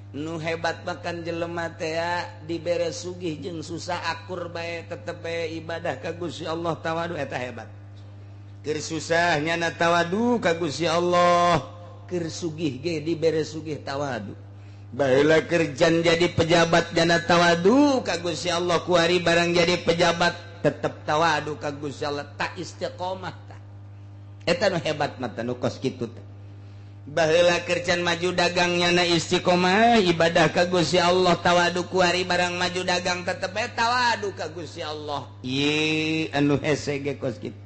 Nu hebat makan jelema teh dibere sugih jeung susah akur bae tetep bae ibadah ka Gusti Allah tawadu eta hebat. Keur susah nyana tawadu ka Gusti Allah, keur sugih ge dibere sugih tawadu. Baheula kerjan jadi pejabat nyana tawadu ka Gusti Allah, kuari barang jadi pejabat tetep tawadu ka Gusti Allah, tak istiqomah tah. Eta nu hebat mah nu kos kitu teh. Baheula kerjan maju dagangnya na istiqomah ibadah ka Gusti Allah tawadu, kuari barang maju dagang tetep bae tawadu ka Gusti Allah. Ieu anu hese ge kos kitu.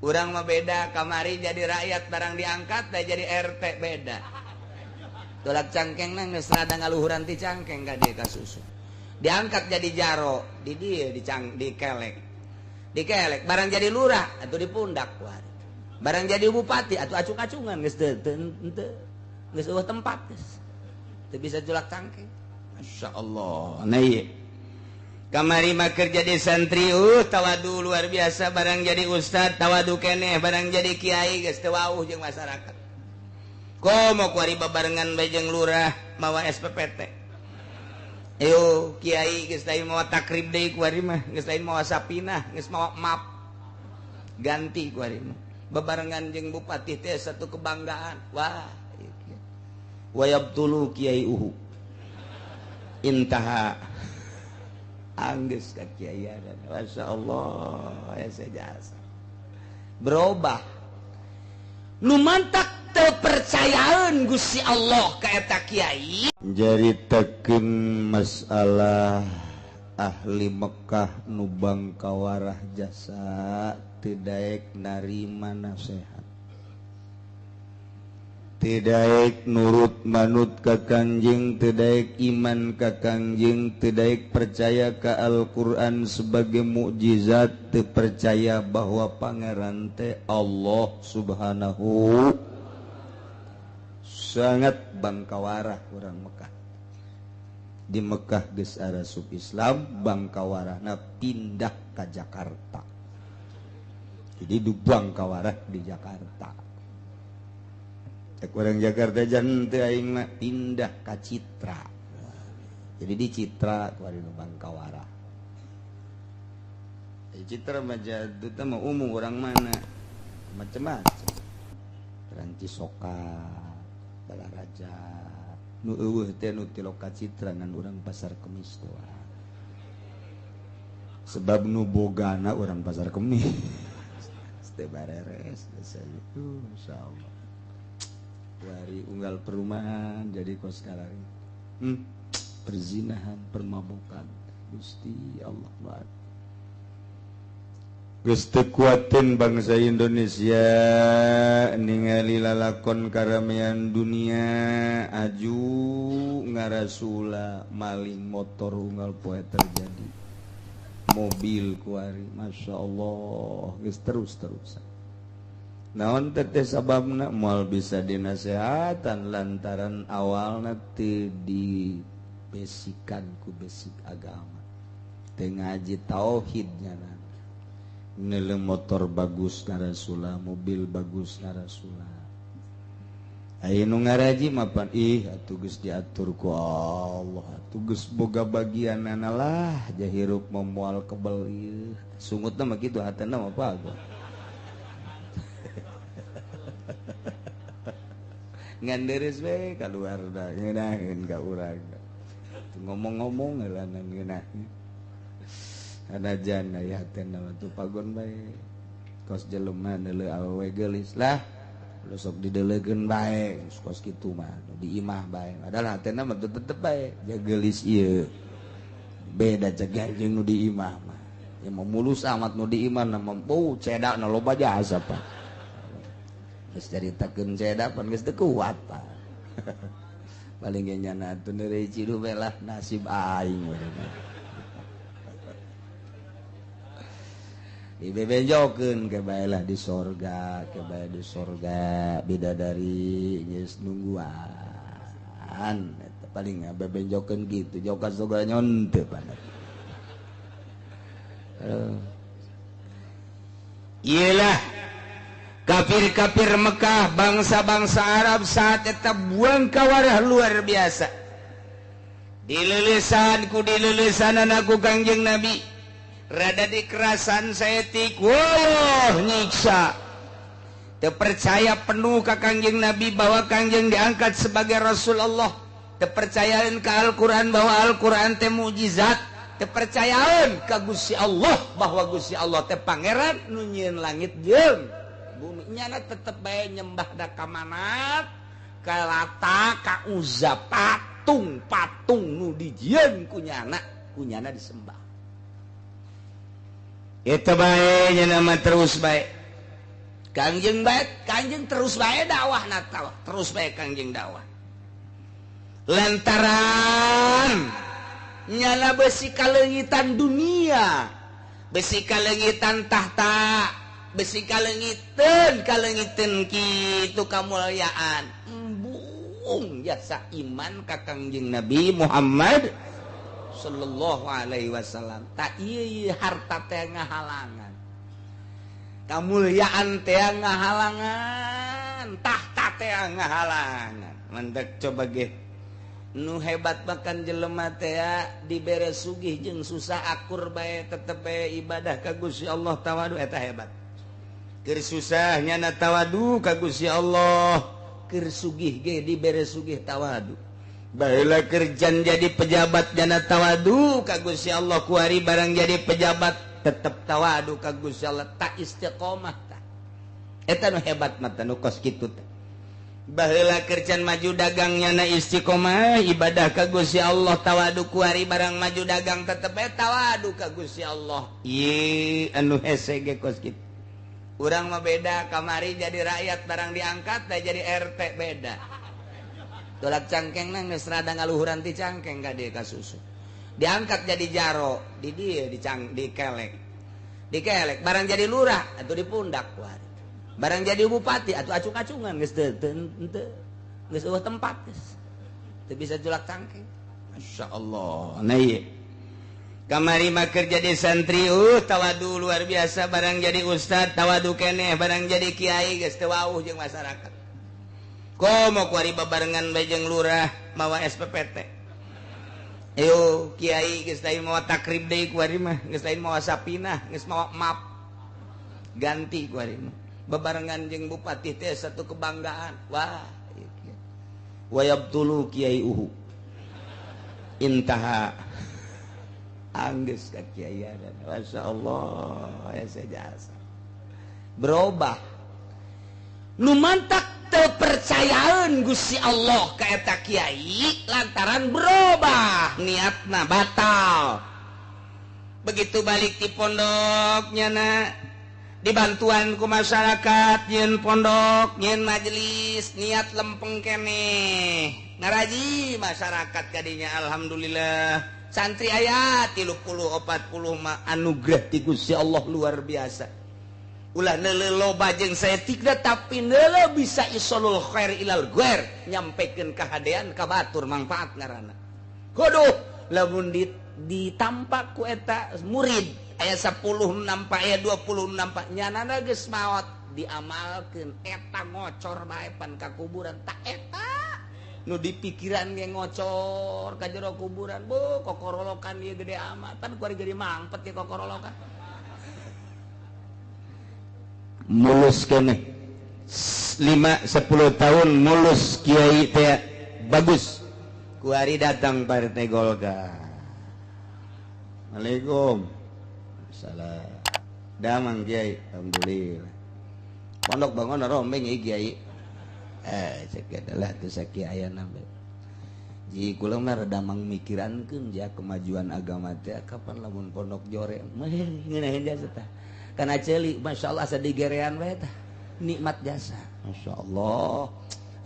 Urang mah beda, kamari jadi rakyat barang diangkat teh jadi RT beda. Tolak cangkengna geus rada ngaluhuran ti cangkeng ka dieu ka susu. Diangkat jadi jaro, di dieu dikelek. Dikelek barang jadi lurah atuh dipundak kuari. Barang jadi bupati atau acung-acungan geus teu geus eueuh tempat geus teu bisa julak cangkeng. Masya Allah. Nah ieu kamari mah keur jadi santri tawadu luar biasa, barang jadi ustad tawadu keneh, barang jadi kiai geus teu wauh jeung masyarakat. Komo kuari babarengan bae jeung lurah mawa SPPT. Ayo kiai geus lain mawa takrib deui kuari mah, geus lain mawa sapinah, geus mawa map. Ganti kuari mah. Bebarengan jeung bupati teh satu kebanggaan. Wah, wayabtulu kiai uhu intaha anggeus ka kiaian. Masya Allah, ya jasa berubah nu mantak teu percayaan Gusti Allah ka eta kiai. Jaritakeun masalah ahli Mekah nu bangkawarah jasa teu daek narima nasehat, teu daek nurut manut ka Kangjeng, teu daek iman ka Kangjeng, teu daek percaya ka Al-Qur'an sebagai mukjizat, teu percaya bahwa pangeran teh Allah Subhanahu. Sangat bangkawarah urang Mekah. Di Mekah geus arasup Islam, bangkawarahna pindah ka Jakarta. Jadi du bangkawarah di Jakarta. Cek orang Jakarta jan teu aing mah pindah ka Citra. Jadi di Citra kuari nu bangkawarah. Di Citra mah jadut mah umum orang mana macam-macam. Orang Cisoka, Balaraja, nu eueuh teh nu ti loka Citra ngan urang Pasar Kemis doang. Sebab nu bogana urang Pasar Kemis. Teu bareres insyaallah. Dari unggal perumahan jadi kos sekarang. Perzinahan, permabukan. Gusti Allah banget. Geus teu kuateun bangsa Indonesia ningali lalakon karamean dunia aju ngarasula maling motor unggal poe terjadi. Mobil kuari, Masya Allah, geus terus-terusan. Naon teh sababna moal bisa dinasehatan lantaran awalna teu dibesikan ku besik agama. Teu ngaji tauhidnya na. Nele motor bagus ngarasula, mobil bagus ngarasula. Aya nu ngaraji mapan ih atuh geus diatur ku Allah, atuh geus boga bagianana lah, jahirup moal kebel ieu. Sungutna mah kitu hatena mah pago. Ngan deres we kaluar da ngeunaheun ka urang. Ngomong-ngomong heulanan ngeunaheun. Anajan aya hatena mah tuh pagon bae. Kos jelema neuleuh awewe geulis lah. Lu sok didelegeun bae kos kitu mah di imah bae. Padahal hatena mah tetep bae jageulis ieu. Beda cegah jeung nu di imah mah. Ya mah mulus amat nu di imah na mampu cedakna loba jasa pak. Geus caritakeun cedak pan geus teu kuat pak. Paling ge nyana atuh neureuy ciduh bae lah nasib aing. Dibebenjokeun ke bae lah di sorga, ke bae di sorga bidadari geus nungguan. Eta paling bebenjokeun kitu jauh ka surga nyonte padat. Iyalah kafir-kafir Mekah, bangsa-bangsa Arab saat eta buang kawarah luar biasa. Dilelesan ku dilelesan anakku Kangjeng Nabi. Rada dikerasan saeutik, wah nyiksa. Terpercaya penuh ka Kangjeng Nabi bahwa Kangjeng diangkat sebagai Rasul Allah. Terpercayaan ke Al-Quran bahwa Al-Quran teh mukjizat. Terpercayaan ka Gusti Allah bahwa Gusti Allah teh pangeran nu nyieun langit jeung bumi. Nyana tetep bae nyembah da ka Manat, ka Lata, ka Uzza, patung-patung nu dijieun ku nyana, ku nyana disembah. Eta bae nyana mah terus bae. Kangjeng bae, Kangjeng terus bae dakwah na, terus bae Kangjeng dakwah. Lantaran nyala besi kaleungitan dunia, besi kaleungitan tahta, besi kaleungiteun kaleungiteun kitu kamulyaan. Embung jasa iman ka Kangjeng Nabi Muhammad sallallahu alaihi wasallam. Tak ieu harta teh ngahalangan, kamulyaan teh ngahalangan, tahta teh ngahalangan. Mandek coba ge nu hebat bahkan jelema teh dibere sugih jeung susah akur bae, tetep bae ibadah ka Gusti Allah, tawadu, eta hebat. Keur susah nyana tawadu ka Gusti Allah, keur sugih ge dibere sugih tawadu. Baheula kerjaan jadi pejabat nyana tawadu ka Gusti Allah, kuari barang jadi pejabat tetep tawadu ka Gusti Allah, tak istiqomah tah. Eta nu hebat mah nu kos kitu teh. Baheula kerjaan maju dagangnya na istiqomah ibadah ka Gusti Allah, tawadu, kuari barang maju dagang tetep bae tawadu ka Gusti Allah. Ieu anu hese ge kos kitu. Urang mah beda, kamari jadi rakyat barang diangkat teh jadi RT beda. Tolak cangkeng nang geus rada ngaluhuran ti cangkeng ka dieu ka susu. Diangkat jadi jaro, di dieu dicang dikelek. Dikelek barang jadi lurah atuh di pundak kuari. Barang jadi bupati atau acung-acungan geus teu teu geus eueuh tempat geus. Teu bisa julak cangkeng. Masya Allah. Nah ieu. Kamari mah keur jadi santri tawadu luar biasa, barang jadi ustad tawadu keneh, barang jadi kiai geus teu wauh jeung masyarakat. Komo kuari babarengan bae jeung lurah mawa SPPT. Ayo kiai geus lain mawa takrib deui kuari mah, geus lain mawa sapinah, geus mawa map. Ganti kuari mah. Bebarengan jeung bupati teh satu kebanggaan. Wah, wayabtulu kiai uhu. Intaha anggeus ka kiai. Masya Allah, ya jasa. Berubah. Nu mantak teu percayaan Gusti Allah ka eta kiai lantaran berubah niatna batal. Begitu balik di pondoknya na dibantuan ku masyarakat nyeun pondok, nyeun majelis, niat lempeng keneh ngaraji masyarakat kadinya. Alhamdulillah santri aya 30 40 mah anugerah ti Gusti Allah luar biasa. Ulah neuleuh loba jeung saeutik, tapi neuleuh bisa isolul khair ilal ghair, nyampekeun kahadean ka batur, manfaat ngaranna. Kudu lamun ditampak ku eta murid aya 10 nampak, aya 20 nampak, nyanana geus maot diamalkeun eta ngocor bae pan ka kuburan. Tak eta nu dipikiran ge ngocor ka jero kuburan, bu kokorolokan ieu gede amat pan kuari gede mangpet ye kokorolokan. Mulus keneh 5 10 tahun mulus kiai teh bagus, kuari datang Partai Golkar. Assalamualaikum. Salah. Damang kiai, alhamdulillah. Pondok bangun rombeng ieu kiai. Cek adalah teu sakieu aya nambe. Ji kula mah rada mangmikirankeun ja kemajuan agama teh kapan lamun pondok jore mah ngeunaheun jasa tah. Kana ceuli masyaallah asa digerean we tah. Nikmat jasa. Masyaallah.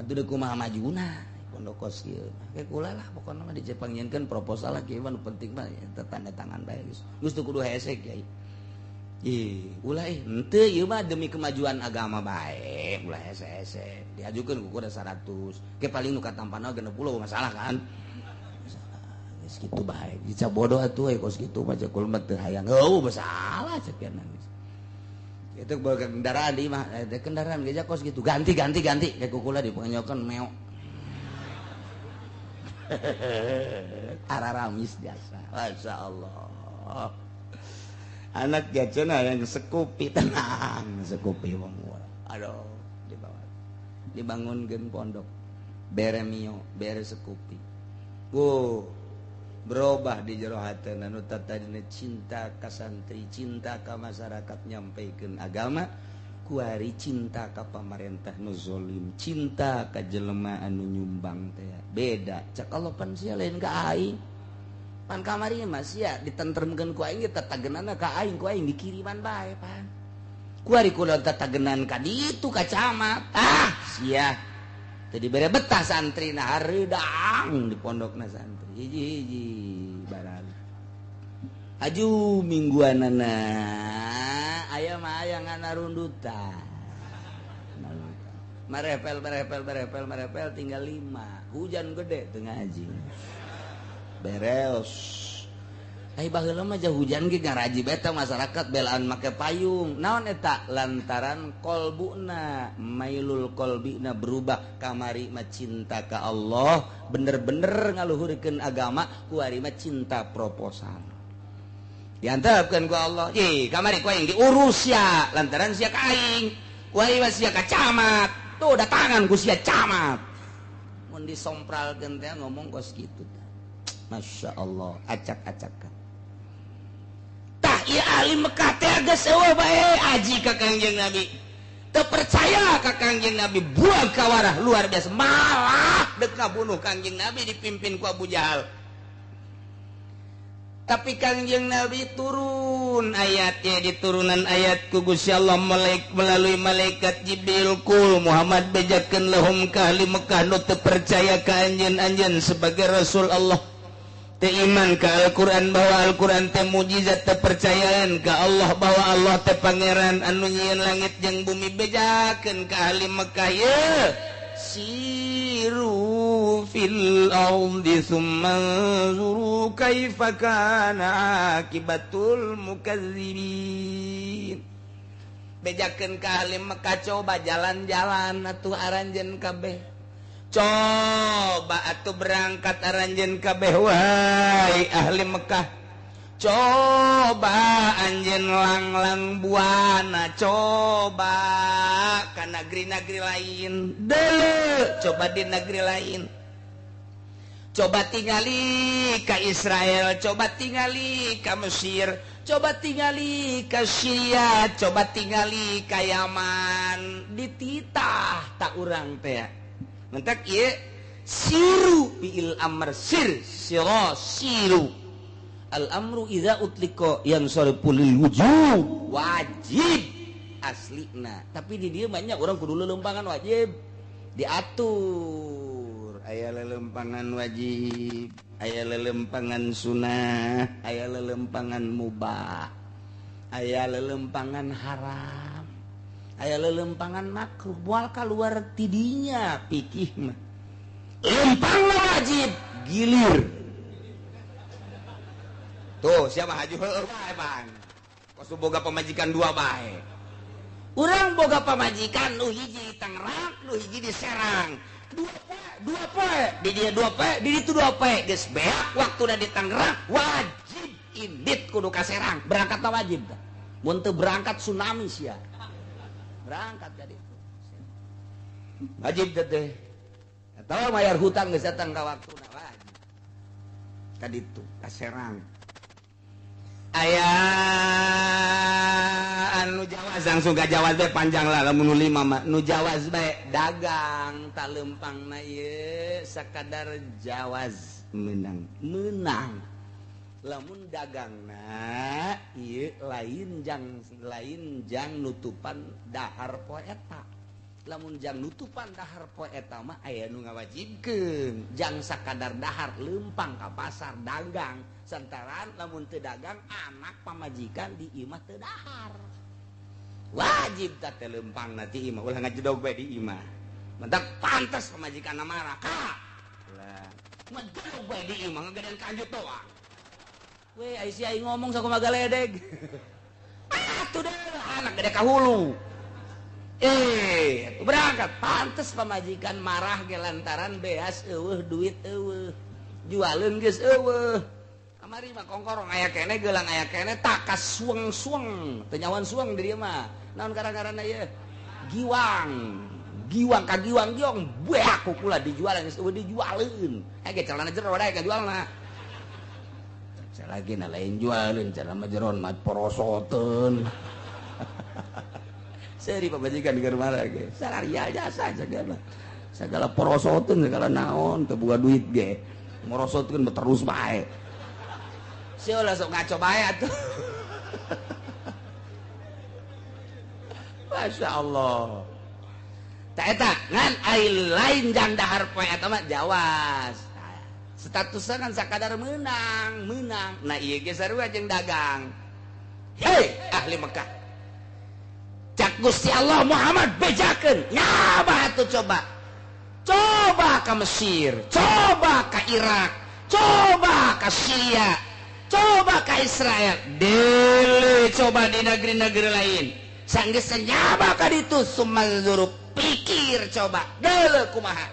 Atuh deuk kumaha majuna pondok kos kieu. Ke kula lah pokona mah dicepangieunkeun proposal lah kieu mah nu penting mah eta tanda tangan bae geus. Geus teu kudu hese kiai. Ih, ulah henteu ieu mah demi kemajuan agama bae, ulah hese-hese. Diajukeun ku kuda 100. Ke paling nu katampana 60 masalah kan. Masalah. Geus kitu bae. Dica bodoh atuh we kos kitu mah cek kula mah teu hayang. Heuh masalah cek geus. Itu bawa kendaraan di mah, kendaraan geus kos gitu. Ganti ganti ganti kayak kukula dipenyokan meok. Araramis jasa. Masya Allah. Anak jajan yang sekupi tenang, sekupi wong. Aduh, dibawa. Dibangunkeun pondok. Bere mio, bere sekupi. Wuh, berubah di jero hatena nu tadina cinta ka santri, cinta ka masyarakat nyampaikeun agama, kuari cinta ka pamarentah nu zolim, cinta ka jelema anu nyumbang teh. Beda, cek Allah pan sia lain ka aing. Pan kamari mah sia ditentremkeun ku aing tatagenanna ka aing, ku aing dikiriman bae pan. Kuari kula tatagenan ka ditu ka camat. Ah, sia. Teu dibere betah santrina hareudang di pondokna santri. Hiji-hiji barang. Aju mingguanana aya mah aya ngana rundutan. Marepel marepel marepel marepel tinggal 5. Hujan gede teu ngaji. Beres. Ai baheula mah jauh hujan ge ngaraji beta masyarakat belaan make payung. Naon eta? Lantaran kolbuna, mailul kolbina berubah kamari mah cinta ka Allah, bener-bener ngaluhurkeun agama, kuari mah cinta proposal. Diantepkeun ku Allah, "Ih, kamari ku aing diurus sia, lantaran sia ka aing. Kuari mah sia ka camat. Tuh datangan ku sia camat." Mun disompralkeun teh ngomong kos kitu. Masya Allah, acak-acakan. Tah ieu ahli Mekah teh geus eueuh bae aji ka Kangjeng Nabi. Teu percaya ka Kangjeng Nabi, buang kawarah luar biasa. Malah dek ngabunuh Kangjeng Nabi dipimpin ku Abu Jahal. Tapi Kangjeng Nabi turun ayatnya, diturunan ayat ku Gusti Allah melalui malaikat Jibril, kul Muhammad bejakeun lahum ka ahli Mekah nu teu percaya ka anjeun-anjeun sebagai Rasul Allah. Teu iman ka Al-Qur'an bahwa Al-Qur'an teh mujizat, teu percayaan ka Allah bahwa Allah teh pangeran anu nyieun langit jeung bumi, bejakeun ka ahli Mekah ye siru fil ardi thumma anzuru kaifa kana akibatul mukadzibin. Bejakeun ka ahli Mekah coba jalan-jalan atuh aranjeun kabeh. Coba atuh berangkat aranjeun kabeh wahai ahli Mekah. Coba anjeun langlang buana, coba ka negeri-negeri lain. Deuleu, coba di negeri lain. Coba tingali ka Israel, coba tingali ka Mesir, coba tingali ka Syria, coba tingali ka Yaman. Dititah tak urang teh. Mentak ieu siru fi'il amr sir sira siru. Al amru idza utliqa yansarifu lil wujub, wajib aslina. Tapi di dieu banyak orang kudu lelempangan wajib diatur. Aya lelempangan wajib, aya lelempangan sunah, aya lelempangan mubah, aya lelempangan haram, aya lelempangan makruh. Moal kaluar tidinya pikih mah. Lempang wajib gilir. Tuh siapa haju heueuh bae bang. Kos boga pamajikan dua bae. Urang boga pamajikan nu hiji di Tangerang, nu hiji di Serang. Dua poe, di dia 2 poe, di ditu 2 poe. Geus beak waktuna di Tangerang, wajib indit kudu ka Serang. Berangkat mah wajib tah. Mun teu berangkat tsunami sia. Berangkat ka ditu. Wajib teh. Atawa bayar hutang geus datang ka waktuna wajib. Ka ditu ka Serang. Aya anu jawaz langsung ka jawaz bae panjang lah lamun nu 5 mah. Nu jawaz bae dagang tak lempangna ieu sakadar jawaz menang. Menang. Lamun dagangna ieu lain jang nutupan dahar poe eta. Lamun jang nutupan dahar poe eta mah aya nu ngawajibkeun jang sakadar dahar lempang ka pasar dagang. Santaran lamun teu dagang anak pamajikan di imah teu dahar. Wajib tah teh lempangna ti imah, ulah ngajedog bae di imah. Mentak pantes pamajikanna marah ka. Lah, ngajedog bae di imah ngagedean kanjut doang. Weh, ai si aing ngomong sakumaha galedeg. Atuh deh anak gede ka hulu. Berangkat pantes pamajikan marah ge lantaran beas eueuh duit eueuh. Jualeun geus eueuh. Kamari mah kongkorong aya keneh geulang aya keneh takas sueng-sueng. Teu nyawan sueng di dieu mah. Naon gara-garana ieu? Giwang. Giwang ka giwang giong beak kukula dijualan geus eueuh dijualeun. Hege celana jero dae ka jualna. Lagi na lain jualin celana jeron mah porosoteun. Seri pamajikan keur marah ge. Salaria jasa segala. Segala porosoteun segala naon teu boga duit ge. Morosotkeun terus bae. Sia ulah sok ngaco bae atuh. Masya Allah. Ta eta ngan ai lain jang dahar poe eta mah jawas. Statusnya kan sakadar menang. Nah ieu ge sarua jeung dagang. Hei ahli Mekah. Cak Gusti Allah Muhammad bejakeun. Nyaba atuh coba. Coba ka Mesir, coba ka Irak, coba ka Syria, coba ka Israel. Deuleu coba di negeri-negeri lain. Sanggeus nyaba ka ditu sumanzuru pikir coba. Deuleu kumaha.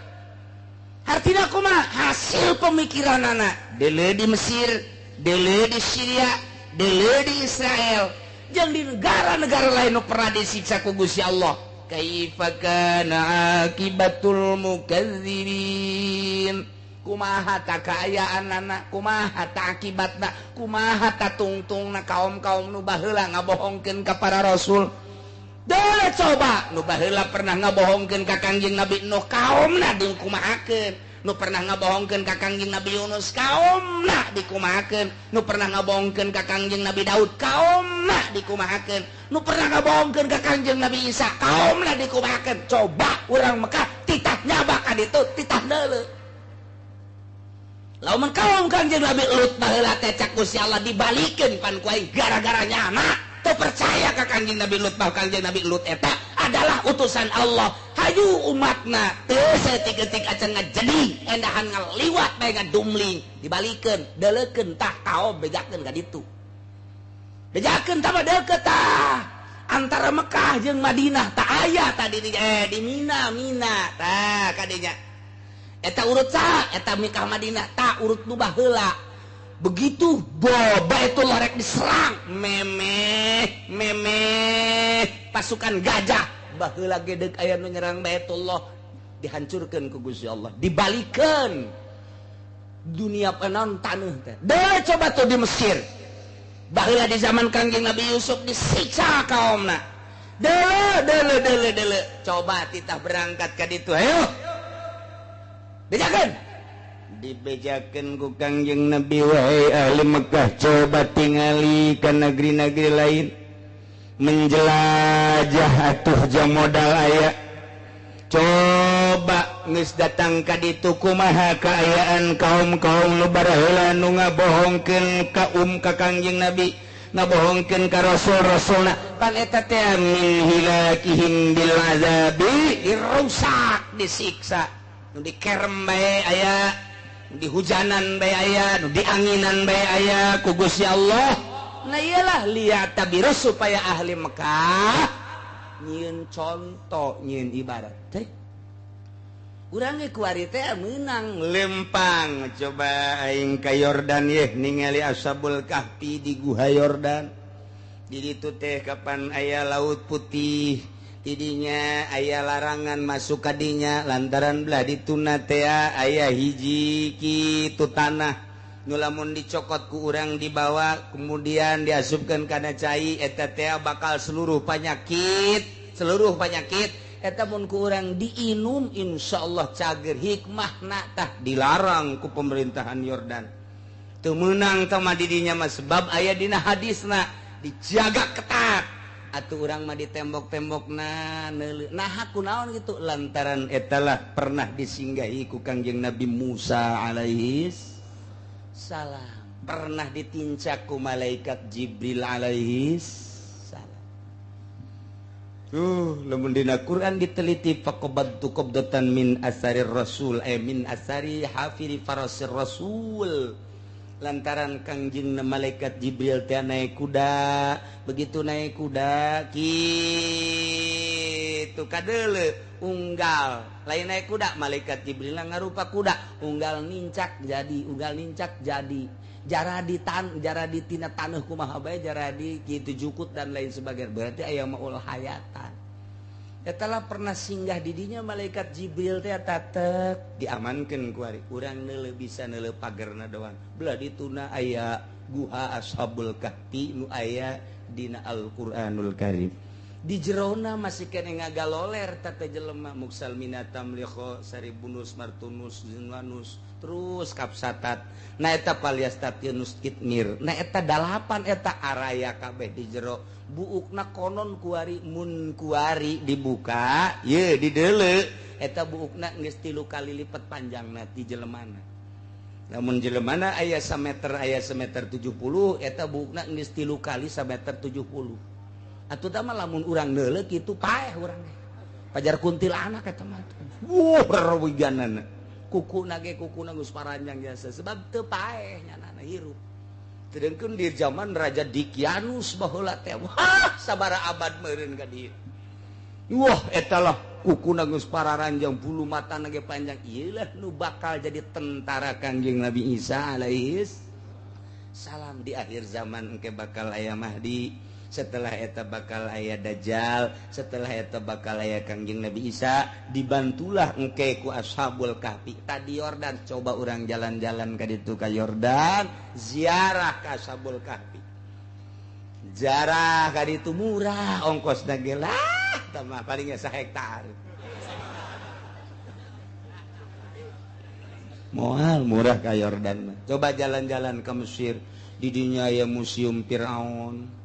Artinya kumaha hasil pemikiran anak dele di Mesir, dele di Syria, dele di Israel, jeung di negara-negara lain nu pernah disiksa ku Gusti Allah. Kaifa kana akibatul mukadzibin? Kumaha ta kaayaan anak, kumaha ta akibatna, kumaha ta tungtungna kaum-kaum nu baheula ngabohongkeun ka para rasul. Dele coba nu baheula pernah ngabohongkeun ka Kangjeng Nabi Nuh kaumna dikumahakeun, nu pernah ngabohongkeun ka Kangjeng Nabi Yunus kaumna dikumahakeun, nu pernah ngabohongkeun ka Kangjeng Nabi Daud kaumna dikumahakeun, nu pernah ngabohongkeun ka Kangjeng Nabi Isa kaumna dikumahakeun. Coba urang Mekah titah nyaba ka ditu titah deuleu. Lamun kaum Kangjeng Nabi Lut baheula teh cak Gusti Allah dibalikeun pan ku aing gara-gara nyana teu percaya ka Kangjeng Nabi Lut bahwa Kangjeng Nabi Lut eta adalah utusan Allah. Hayu umatna teu saeutik-eutik acan ngajedi endahan ngaliwat bae ngadumling dibalikeun deuleukeun tah kaom bejakeun ka ditu. Bejakeun tah mah deukeut tah antara Mekah jeung Madinah tah aya tadi di Mina Mina tah kadinya. Eta urut saha eta Mekah Madinah tah urut nu baheula. Begitu boba itu lorek diserang memeh memeh pasukan gajah baheula gedeg aya nu nyerang Baitullah dihancurkeun ku Gusti Allah dibalikeun dunia penon taneuh teh. Deui coba tuh di Mesir baheula di zaman Kangjeng Nabi Yusuf disiksa kaumna. Deuleu deuleu deuleu deuleu coba titah berangkat ka ditu ayo bejakeun dibejakeun ku Kangjeng Nabi wahai ahli Mekah coba tingali ka negeri-negeri lain menjelajah atuh jam modal aya coba geus datang ka ditu kumaha kaayaan kaum-kaum nu baheula nu ngabohongkeun ka ka Kangjeng Nabi ngabohongkeun ka rasul-rasulna pan eta teh min hilakihim bil azabi dirusak disiksa nu dikerem bae aya di hujanan bae aya, di anginan bae aya ku Gusti Allah. Nah iyalah lihat tabirus supaya ahli Mekah nyieun contoh nyieun ibarat teh. Urang ge kuari teh meunang lempang coba aing ka Yordan yeh ningali Ashabul Kahfi di Guha Yordan. Di ditu teh kapan aya Laut Putih tidinya aya larangan masuk kadinya lantaran belah dituna teh aya hiji kitu tanah nu lamun dicokot ku urang dibawa kemudian diasupkeun kana cai eta teh bakal seluruh penyakit eta mun ku urang diinum insyaallah cager hikmahna tah dilarang ku pemerintahan Yordan teu meunang tah mah didinya mah sebab aya dina hadisna dijaga ketat atuh urang mah di tembok-tembokna neuleuh nah kunaon gitu lantaran etalah pernah disinggahi ku Kangjeng Nabi Musa alaihi salam pernah ditincak ku malaikat Jibril alaihi salam. Lamun dina Quran diteliti faqabadtu qabdatan min asarir rasul min asari hafiri farasir rasul lantaran Kangjeng malaikat Jibril teh naik kuda, begitu naik kuda kitu kitu kadeule unggal lain naik kuda malaikat Jibril ngarupa kuda unggal nincak jadi unggal nincak jadi jara di tan jara di tina taneuh kumaha bae jara di kitu jukut dan lain sebagainya berarti aya maul hayatan. Eta lah pernah singgah di dinya malaikat Jibril teh tatek diamankeun ku ari urang neuleuh bisa neuleuh pagerna doang belah dituna aya guha Ashabul Kahfi nu aya dina Al-Qur'anul Karim di jerona masih kene ngagaloler tata jelema muksal minatam liho saribunus martunus zinwanus terus kapsatat na eta paliastatinus kitmir na eta dalapan eta araya kabeh di jero buukna konon kuari mun kuari dibuka ye dideuleu eta buukna geus 3 kali lipat panjangna ti jelemana lamun jelemana aya sameter aya semeter 70 eta buukna geus 3 kali sameter 70 atuh tah mah lamun urang neuleuh kitu paeh urang pajar kuntilanak eta mah wuh rewiganana kukuna ge kukuna geus paranjang jasa sebab teu paeh nyanana hirup sedengkeun di zaman Raja Dikianus baheula teh wah sabaraha abad meureun ka dieu wah eta lah kukuna geus pararanjang bulu matana ge panjang ieu lah nu bakal jadi tentara Kangjeng Nabi Isa alaihis salam di akhir zaman engke bakal aya Mahdi setelah eta bakal aya Dajjal setelah eta bakal aya Kangjeng Nabi Isa dibantulah engke ku Ashabul Kahfi tadi Yordan coba urang jalan-jalan ka ditu ka Yordan ziarah ka Ashabul Kahfi ziarah ka ditu murah ongkosna ge lah tah mah palingnya sahektar moal murah ka Yordan mah coba jalan-jalan ke Mesir di dinya aya Museum Firaun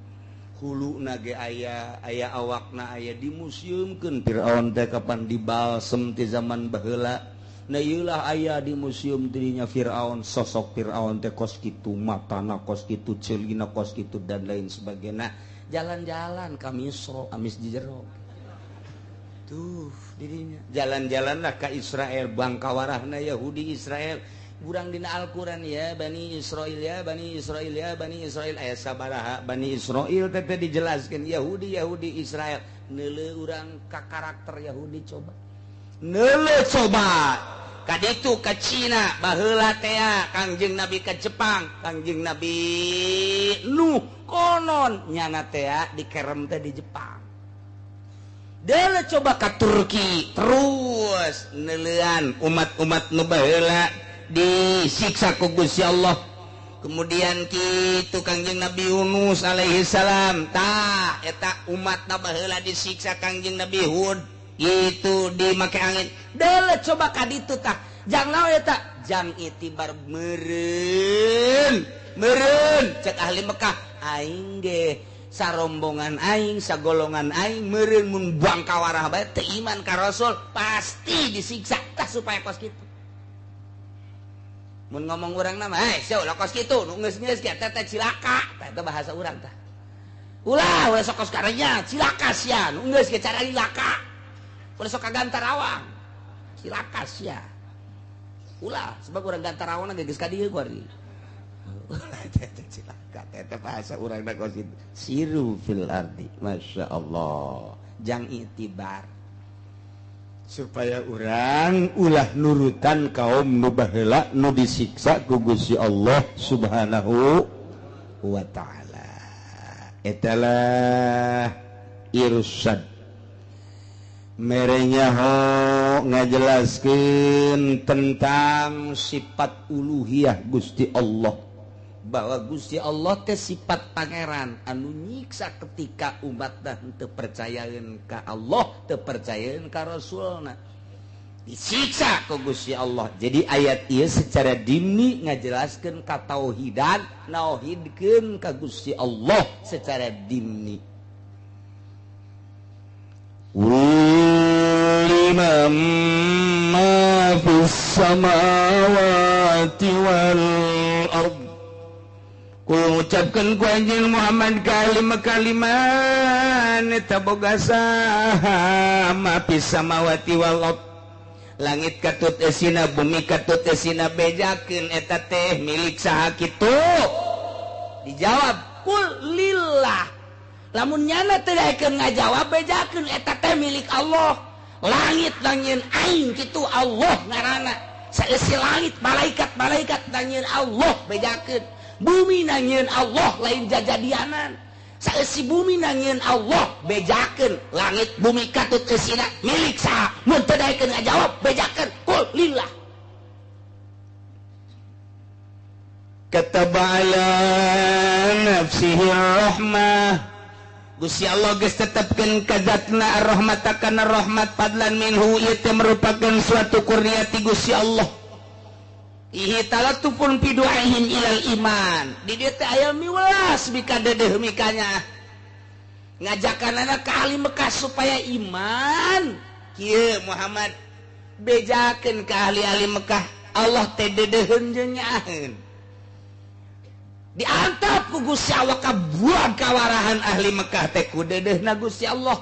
hulu nage aya aya awakna aya dimuseumkeun Firaun teh kapan dibalsem ti zaman baheula nah ieu lah aya di museum dirinya Firaun sosok Firaun teh kos kitu matana kos kitu ceulina kos kitu dan lain sebagainya jalan-jalan ka Misro amis di jero tuh dirinya jalan-jalanlah ka Israel bangkawarahna Yahudi Israel urang dina Al-Qur'an ya Bani Israil ya Bani Israil ya Bani Israil aya sabaraha Bani Israil teh dijelaskeun Yahudi Yahudi Israel neuleuh urang ka karakter Yahudi coba neuleuh coba ka ditu ka Cina baheula teh Kangjeng Nabi ka Jepang Kangjeng Nabi Nuh konon nyana teh dikerem teh di Jepang deuleuh coba ka Turki terus neuleuan umat-umat nu baheula disiksa ku Gusti Allah kemudian kitu Kangjeng Nabi Yunus alaihi salam tah eta umatna baheula disiksa Kangjeng Nabi Hud gitu dimake angin deuleuh coba ka ditu tah jang naon eta jang itibar meureun meureun cek ahli Mekah aing ge sarombongan aing sagolongan aing meureun mun bangkawarah bae teu iman ka Rasul pasti disiksa tah supaya kos kitu mun ngomong urang nama eh sia ulah kos kitu nu geus-geus ge teh cilaka tah eta bahasa urang tah ulah ulah sok kos karenya cilaka sia nu geus ge cara cilaka ulah sok ka Gantarawang cilaka sia ulah sebab urang Gantarawang ge geus ka dieu ku ari ulah teh cilaka teh bahasa urang na kos kitu siru fil ardi masyaallah jang itibar supaya urang ulah nurutan kaum nu baheula nu disiksa ku Gusti Allah Subhanahu wa ta'ala etalah irsad merenya ho ngajelaskeun tentang sifat uluhiyah Gusti Allah bahwa Gusti Allah teh sifat pangeran anu nyiksa ketika umatna teu percayaeun ka Allah teu percayaeun ka Rasulna disiksa ku Gusti Allah. Jadi ayat ieu secara dimni ngajelaskeun ka tauhidan nauhidkeun ka Gusti Allah secara dimni. Liman ma fis samawati wal ardh Kul ngucapkeun ku anjeun Muhammad kalima-kaliman eta boga saha ma fis samawati wal ardh langit katut esina bumi katut esina bejakeun eta teh milik saha kitu dijawab kul lillah Lamun nyana teu daekeun ngajawab bejakeun eta teh milik Allah. Langit nangieun aing kitu Allah ngaranna. Saeusi langit malaikat-malaikat nangieun Allah bejakeun. Bumi nangieun Allah lain jajadianan. Saeusi bumi nangieun Allah bejakeun. Langit bumi katut eusina milik saha? Mun teu daekeun ngajawab bejakeun qul lillah. Kataba ala nafsihi rahmah. Gusti Allah geus tetepkeun ka zatna ar-rahmat kana rahmat fadlan minhu ieu teh merupakan suatu kurnia ti Gusti Allah. Ihi talatufun fi du'aihim ilal iman. Di dieu teh aya miwelas bikadeudeung mikanya. Ngajakanana ka ahli Mekah supaya iman. Kieu Muhammad bejakeun ka ahli-ahli Mekah Allah teh deudeuheun jeung nyaaheun. Diantap ku Gusti Allah kabuang kawarahan ahli Mekah teh ku deudeuhna Gusti Allah.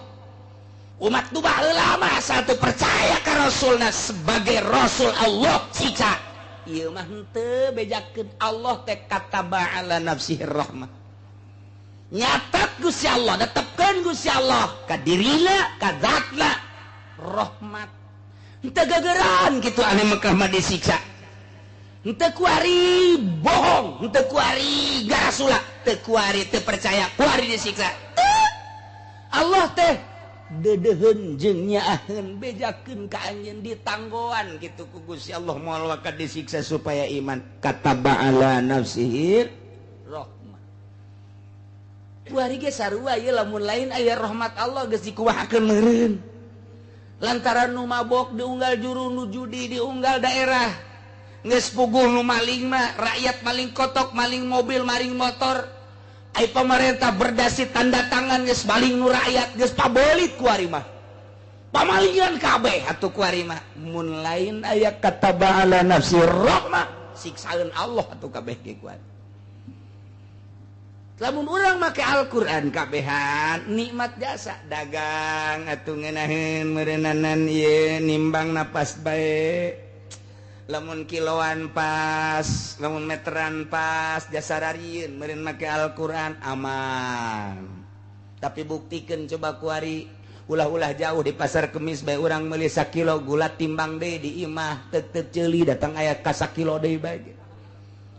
Umat nu baheula mah asal teu percaya ka Rasulna sebagai Rasul Allah siksa. Ieu mah henteu bejakeun Allah teh kataba ala nafsihi rahmah. Nyatat Gusti Allah, netepkeun Gusti Allah ka dirina, ka zatna rahmat. Henteu gegeran kitu ahli Mekah mah disiksa. Henteu kuari bohong, henteu kuari garasula, teu kuari teu percaya, kuari disiksa. Allah teh deudeuheun jeung nyaaheun bejakeun ka anjeun ditanggoan kitu ku Gusti Allah moal waka disiksa supaya iman. Kataba ala nafsihi rahmah. Kuari ge sarua ieu lamun lain aya rahmat Allah geus dikuahakeun meureun. Lantaran nu mabok diunggal juru, nu judi diunggal daerah. Geus puguh nu maling mah rakyat maling kotok, maling mobil, maling motor. Ai pemerintah berdasi tanda tangan geus maling nu rakyat geus pabelit ku ari mah. Pamalingan kabeh atuh ku ari mah. Mun lain aya kataba ala nafsi rahmah, siksaeun Allah atuh kabeh ge ku ari. Lamun urang make Al-Qur'an kabehan nikmat jasa dagang atuh ngeunaheun meureunnanan ieu nimbang napas bae. Lamun kiloan pas, lamun meteran pas, jasa rarieun meureun make Al-Qur'an aman. Tapi buktikeun coba kuari ulah-ulah jauh di pasar Kemis bae urang meuli sakilo gula timbang deui di imah teu ceuli datang aya ka sakilo deui bae.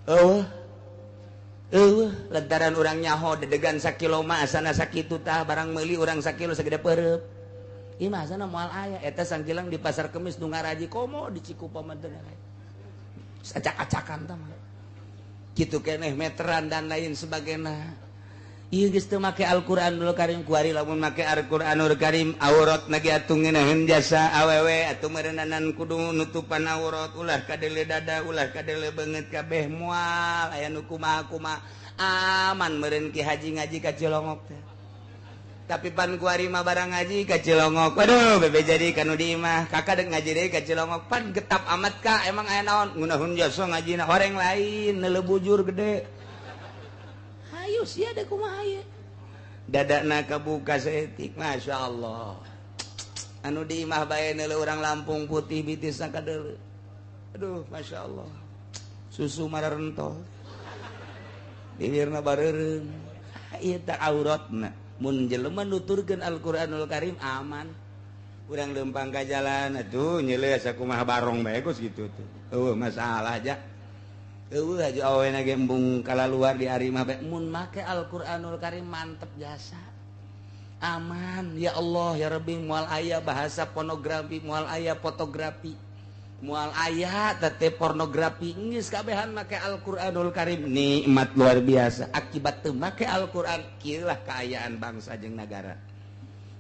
Eueuh. Eueuh, lantaran urang nyaho dedegan sakilo mah asana sakitu tah barang meuli urang sakilo sagede peureub. Imah sana moal aya eta sangkilang di pasar Kemis nu ngaraji komo di Cikupa mah teu ngaraji. Acak-acakan tah mah. Kitu keneh meteran dan lain sebagainya. Ieu geus teu make Al-Qur'anul Karim kuari lamun make Al-Qur'anul Karim aurat na ge atuh ngeunaheun jasa awewe atuh meureunanan kudu nutupan aurat ulah kadeule dada ulah kadeule beungeut kabeh moal aya nu kumaha-kumaha aman meureun ki haji ngaji ka Cilongok teh. Tapi pan kuari mah barang ngaji ka Cilongok. Waduh, bebe jadi kanu di imah. Kakak dek ngaji deui ka Cilongok. Pan getap amat ka, emang aya naon? Ngeunaheun jasa ngajina horeng lain, neuleuh bujur gede. Hayu sia deuk kumaha ieu? Dadana kabuka saeutik, masyaallah. Anu di imah bae neuleuh urang Lampung putih bitisna kadeuleu. Aduh, masyaallah. Susu mararentol. Bibirna bareureum. Ieu teh auratna. Mun jelema nuturkeun Al-Qur'anul Karim aman. Urang leumpang ka jalan atuh nyeuleuh sakumaha barong bae geus kitu tuh. Eueuh masalah aja. Eueuh haji awena ge embung kalaluar di ari mah bae mun make Al-Qur'anul Karim mantep jasa. Aman ya Allah ya Rabbi moal aya bahasa pornografi, moal aya fotografi. Moal aya teh pornografi geus kabehan make Al-Qur'anul Karim nikmat luar biasa. Akibat teu make Al-Qur'an kieu lah kaayaan bangsa jeung nagara.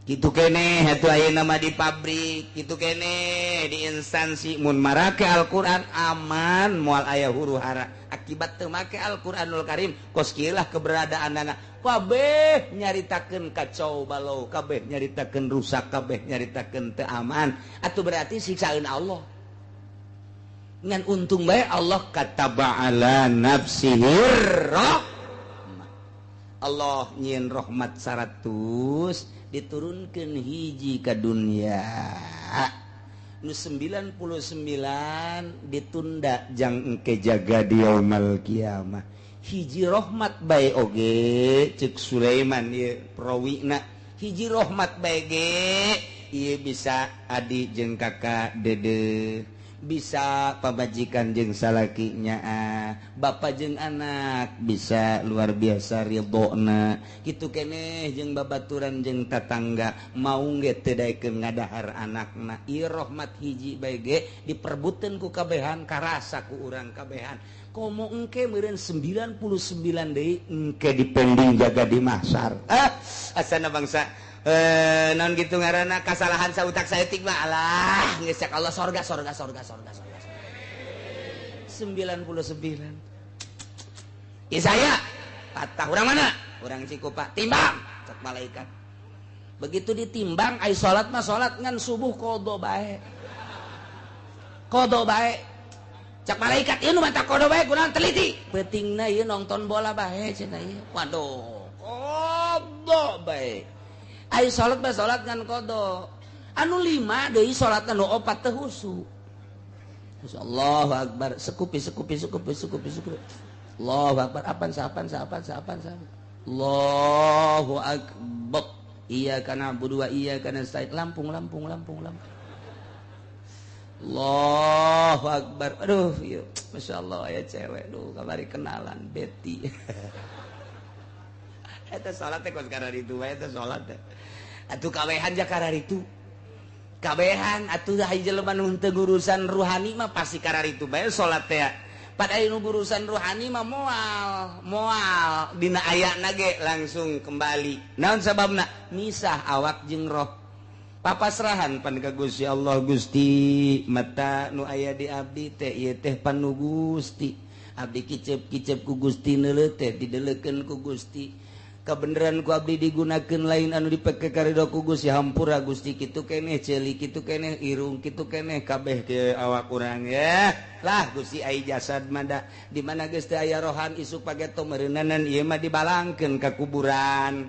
Kitu keneh atuh ayeuna mah di pabrik, kitu keneh di instansi mun marake Al-Qur'an aman moal aya huru hara. Akibat teu make Al-Qur'anul Karim kos kieu lah keberadaanana. Kabeh nyaritakeun kacau balau, kabeh nyaritakeun rusak, kabeh nyaritakeun teu aman. Atuh berarti siksaeun Allah. Ngan untung bae Allah kataba ala nafsihi rahmah. Allah nyieun rahmat 100 diturunkeun hiji ka dunya. Nu 99 ditunda jang engke jaga di yaumul kiamah. Hiji rahmat bae oge cek Sulaiman ieu prawina hiji rahmat bae ge ieu bisa adi jeung kakak dede, bisa pamajikan jeung salakinya, bapak jeung anak bisa luar biasa ridhona kitu keneh jeung babaturan jeung tatangga mau ge teu daekeun ngadahar anakna. Ieu rahmat hiji bae ge diperbuteun ku kabehan karasa ku urang kabehan. Komo engke meureun 99 deui engke dipending jaga di mahsar. Asana bangsa non gitu ngaranna kasalahan sautak saeutik mah alah geus cak Allah sorga sorga sorga sorga sorga 99. Isaya patah urang mana? Urang Cikupa timbang cak malaikat. Begitu ditimbang ai salat mah salat ngan subuh qada bae. Qada bae. Cak malaikat ieu nu mata qada bae kunaon teliti. Peutingna ieu nonton bola bae cenah ieu. Waduh, qada bae. Ayo salat mah salat ngan qada. Anu 5 deui salatna nu 4 teu husu. Allahu akbar, sekupi sekupi sekupi sekupi sekupi. Allahu akbar, apan sapan sapan sapan sapan. Allahu akbar. Iyyaka na'budu wa iyyaka nasta'in. Lampung lampung lampung lampung. Allahu akbar. Aduh, ieu masyaallah aya cewek duh kamari kenalan Betty. Eta salat teh kos kararitu wae eta salat teh. Atuh kabehan ja kararitu. Kabehan atuh hiji jelema nu teu ngurusan ruhani mah pasti kararitu bae salat teh. Pada aya nu urusan ruhani mah moal, moal dina ayana ge langsung kembali. Naon sababna? Misah awak jeung roh. Papasrahan pan ka Gusti Allah. Gusti mata nu aya di abdi teh ieu teh pan nu Gusti. Abdi kicep-kicep ku Gusti neuleuh teh dideleukeun ku Gusti. Kebenaran ku abdi digunakan lain anu dipake karido ku Gusti hampura Gusti kitu keneh ceuli kitu keneh irung kitu keneh kabeh ke awak urang ya lah Gusti ai jasad mah di mana geus teu aya rohan isuk pageto meureunanan ieu mah dibalangkeun ka kuburan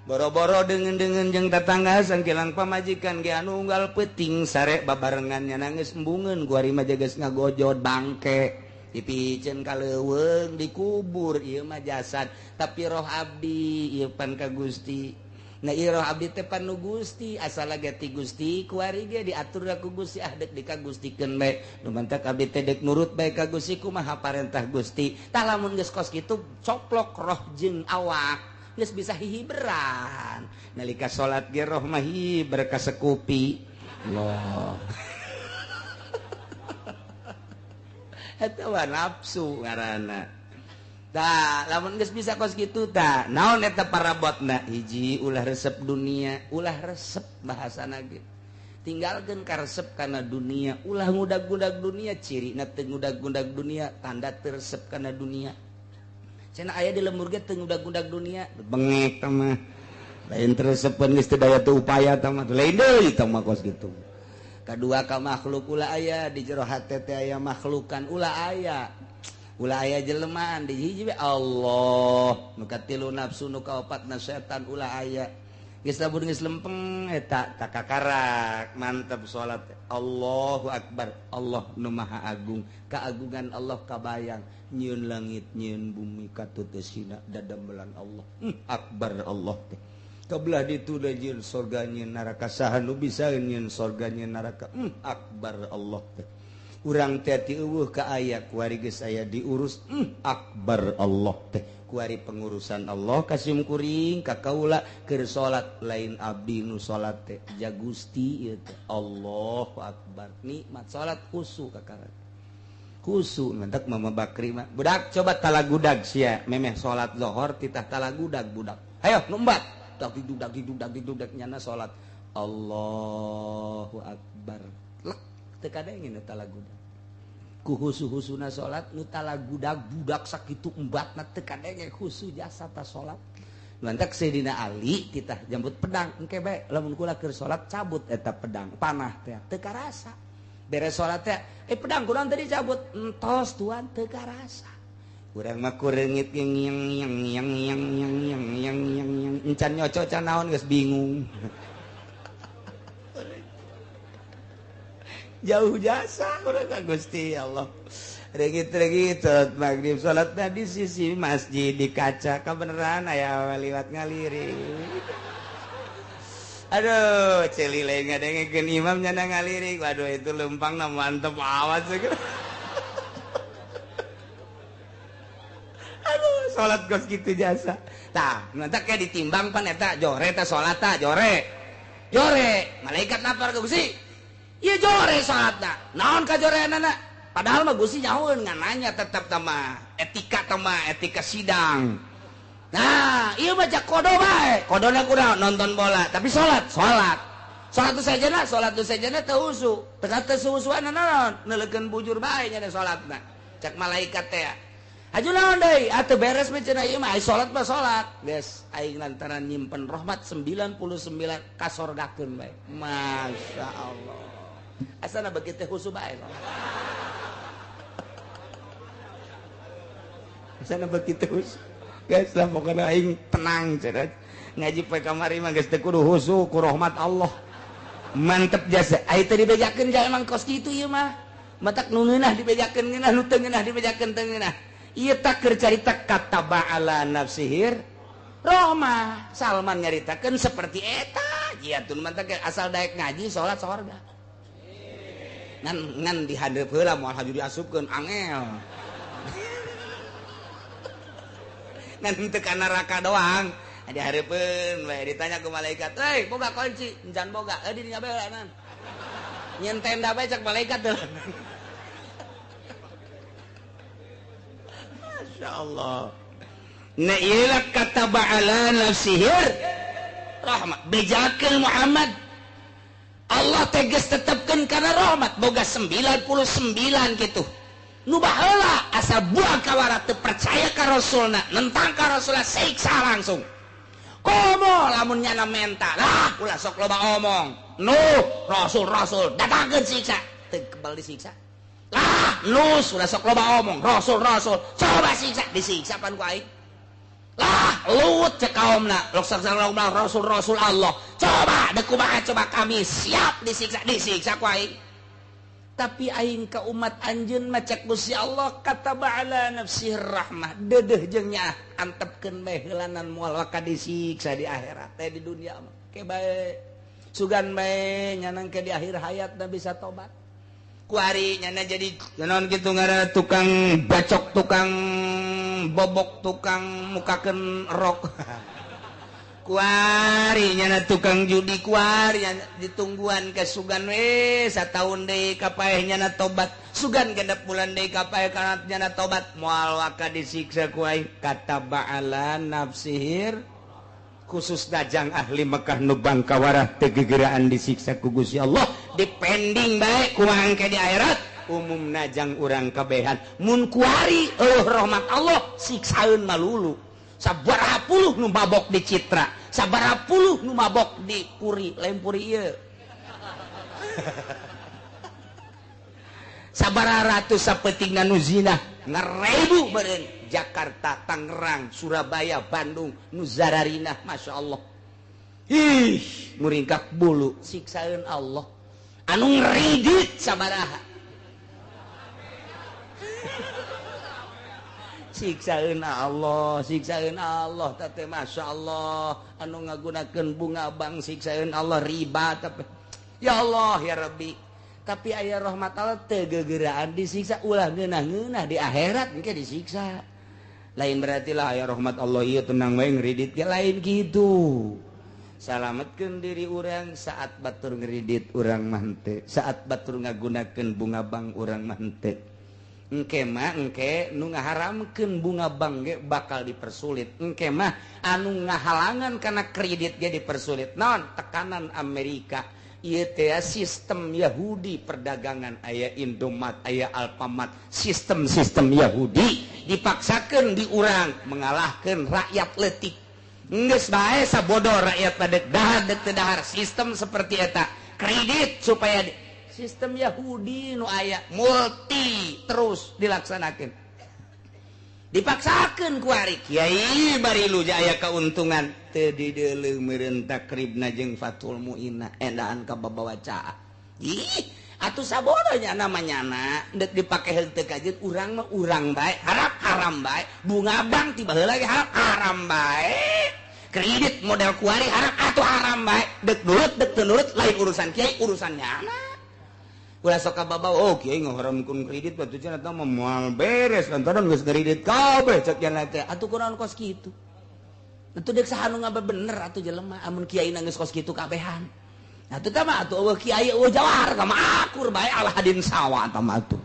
boro-boro deungeun-deungeun jeung tatangga sangkilang pamajikan ge anu unggal peuting sare babarengan nya nangis embungeun ku ari mah geus ngagojod bangke dipicen ka leuweung dikubur ieu mah jasad tapi roh abdi ieu pan ka Gusti. Nah ieu roh abdi teh pan nu Gusti asal ge ti Gusti kuari ge diatur ku Gusti ah deuk dikagustikeun bae nu mantak abdi teh deuk nurut bae ka Gusti kumaha parentah Gusti. Tah lamun geus kos kitu coplok roh jeung awak geus bisa hihiberan nalika salat ge roh mah hiber ka sekupi Allah. Eta mah nafsu ngaranna. Tah, lamun geus bisa kos kitu tah, naon eta parabotna? Hiji ulah resep dunia, ulah resep bahasana ge. Tinggalkeun karesep kana dunia, ulah ngudag-ngudag dunia, cirina teu ngudag-ngudag dunia, tanda teu resep kana dunia. Cenah aya di lembur ge teu ngudag-ngudag dunia, bengek tah mah. Lain teu resepeun geus teu daya teu upaya tah mah, lain deui tah mah kos kitu. Kedua ka makhluk ulah aya di jero hate teh aya makhlukan ulah aya. Ulah aya jelemaan di hiji Allah nu katilu nafsu nu kaopatna setan ulah aya. Geus lamun geus lempeng eta takakarak mantep salat. Allahu akbar, Allah nu maha agung, keagungan Allah kabayang nyieun langit nyieun bumi katuteusina dadamelan Allah. Akbar Allah teh. Kebelah ditu da nyieun sorga nyieun neraka saha nu bisa nyieun sorga nyieun neraka. Akbar Allah teh. Urang teh ti eueuh ka aya kuari geus aya diurus. Akbar Allah teh. Kuari pengurusan Allah kasim kuring ka kaula keur salat lain abdi nu salat teh ja Gusti ieu teh. Allahu akbar. Nikmat salat khusu kakarak. Khusu mantak Mama Bakri mah. Budak coba talagudag sia memeh salat zuhur titah talagudag budak. Hayo nu embat. Dak didudak didudak didudak nyana salat Allahu akbar lek teu kadengin nu talagudag ku husu-husuna salat nu talagudag budak sakitu embatna teu kadenge khusu jasa ta salat. Lantak Sayyidina Ali titah jambut pedang engke bae lamun kula keur salat cabut eta pedang panah teh teu karasa beres salat teh pedang kunaon tadi cabut entos tuan teu karasa. Urang mah kureungit yang yang yang yang yang yang yang yang yang yang encan nyoco can naon geus bingung. Jauh jasa urang ka Gusti Allah. Regit-regit salat maghrib, salat di sisi masjid di kaca kebenaran aya liwat ngalirik. Aduh, celi lain ngadengekeun imam nyana ngalirik. Waduh, itu lempangna mantep awas. Aduh, salat gos kitu jasa. Tah, nanti kayak ditimbang pan eta jore teh salat ta jore. Jore, malaikat lapar ke Gusti. Ieu jore salatna. Naon ka joreanana? Padahal mah Gusti nyahoeun ngan nanya tetep tah etika tah etika sidang. Nah, ieu mah jak kodo bae. Kodona kurang nonton bola, tapi salat, salat. Salat tu sajana, salat tu sajana teu husu. Teu teu suhusuan naon, neuleukeun bujur bae nya salatna. Cak malaikat teh. Aju naon deui? Atuh beres mah cenah ieu mah ai salat mah salat. Geus aing lantaran nyimpen rahmat 99 kasorgakeun bae. Masya Allah. Asana beuki teh husu bae. Asana beuki teh husu. Guys lah pokoknya aing tenang cenah. Ngaji poe kamari mah geus teu kudu husu ku rahmat Allah. Mantep jasa. Ai teh dibejakeun ja emang kos kitu ieu mah. Matak nu ngeunah dibejakeun ngeunah, nu teu ngeunah dibejakeun teu ngeunah. Ieu tak keur carita kataba ala nafsihir rahmah. Salman nyaritakeun seperti eta. Ieu tun mantak asal daek ngaji salat sorga. Ngan ngan dihandeup heula moal haju diasupkeun angel. Ngan teu ka neraka doang. Dihareupeun we ditanya ku malaikat, "Hei, boga kunci?" "Encan boga." "Eh, di dinya bae heula." Nyen tenda bae cak malaikat teh. Masya Allah. Nah, ieu kataba ala nafsihir rahmat. Bejakeun Muhammad. Allah tegas tetepkeun kana rahmat boga 99 kitu. Nu baheula asal buang kawara teu percaya ka rasulna, nentang ka rasulna siksa langsung. Komo lamun nyana menta, lah ulah sok loba omong. Nu rasul-rasul datangkeun siksa, teu kebal disiksa. Lah nu ulah sok loba omong, rasul-rasul coba siksa, disiksa pan ku aing. Lah Lut cek kaumna, lok sok rasul-rasul Allah. Coba deuk kumaha coba kami siap disiksa, disiksa ku aing. Tapi aing ka umat anjeun mah cek Gusti Allah kataba ala nafsih rahmah deudeuh jeung nyaah antepkeun bae heulanan moal waka disiksa di akhirat teh di dunia mah ke bae sugan bae nyanang ke di akhir hayat da bisa tobat kuari nyana jadi naon kitu ngaranna tukang bacok tukang bobok tukang mukakeun rok kuari nyana tukang judi kuari ditungguan ke sugan we sataun deui ka paeh nyana tobat sugan genep bulan deui ka paeh kana nyana tobat moal waka disiksa ku aing kataba ala nafsihir khusus dajang ahli Mekah nu bangkawarah teu gegeraan disiksa ku Gusti Allah dipending bae kumaha engke di akhirat umum najang urang kabehan mun kuari eueuh rahmat Allah siksaeun malulu sabaraha puluh nu mabok di Citra, sabaraha puluh nu mabok di Puri, lain Puri ieu. Sabaraha ratus sapetingna nu zina, ngarebu meureun Jakarta, Tangerang, Surabaya, Bandung, nu zararinah, Masya Allah. Ih, muringkak bulu siksaeun Allah. Anu ngridit sabaraha. Siksaeun Allah, siksaeun Allah teh Masya Allah anu ngagunakeun bunga bank siksaeun Allah riba tapi ya Allah ya Rabbi tapi aya rahmat Allah teu gegeraan disiksa ulah ngeunah-ngeunah di akhirat engke disiksa lain berarti lah aya rahmat Allah ieu tenang wae ngridit ge lain kitu salametkeun diri urang saat batur ngridit urang mah henteu saat batur ngagunakeun bunga bank urang mah henteu engke mah engke nu ngaharamkeun bunga bank ge bakal dipersulit engke mah anu ngahalangan kana kredit ge dipersulit naon tekanan Amerika ieu teh sistem Yahudi perdagangan aya Indomat aya Alfamart sistem-sistem Yahudi dipaksakeun di urang mengalahkeun rakyat leutik geus bae sabodo rakyat pada dahar deuk teu dahar sistem seperti eta kredit supaya sistem Yahudi nu aya multi terus dilaksanakan dipaksakan ku ari kiai bari lu aya keuntungan teu dideuleu meureun takribna jeung Fathul Muinah endaan ka babawa caa ih Atuh sabodonya namanya anak dek dipake henteu kajeun urang mah urang bae, harap haram bae, bunga bank tiba heula ge harap haram bae. Kredit model kuari harap atuh haram bae, dek nurut dek teu nurut lain urusan kiai, urusannya anak. Ulah sok kababawa, oh kiai ngaharamkeun kredit batu cenah eta mah moal beres lantaran geus kredit kabeh cek cenah teh. Atuh kunaon kos kitu? Atuh dek saha nu ngabebener atuh jelema amun kiai geus kos kitu kabehan. Atuh tah mah atuh eueuh kiai eueuh jawar tah mah akur bae ala hadin sawa tah mah atuh.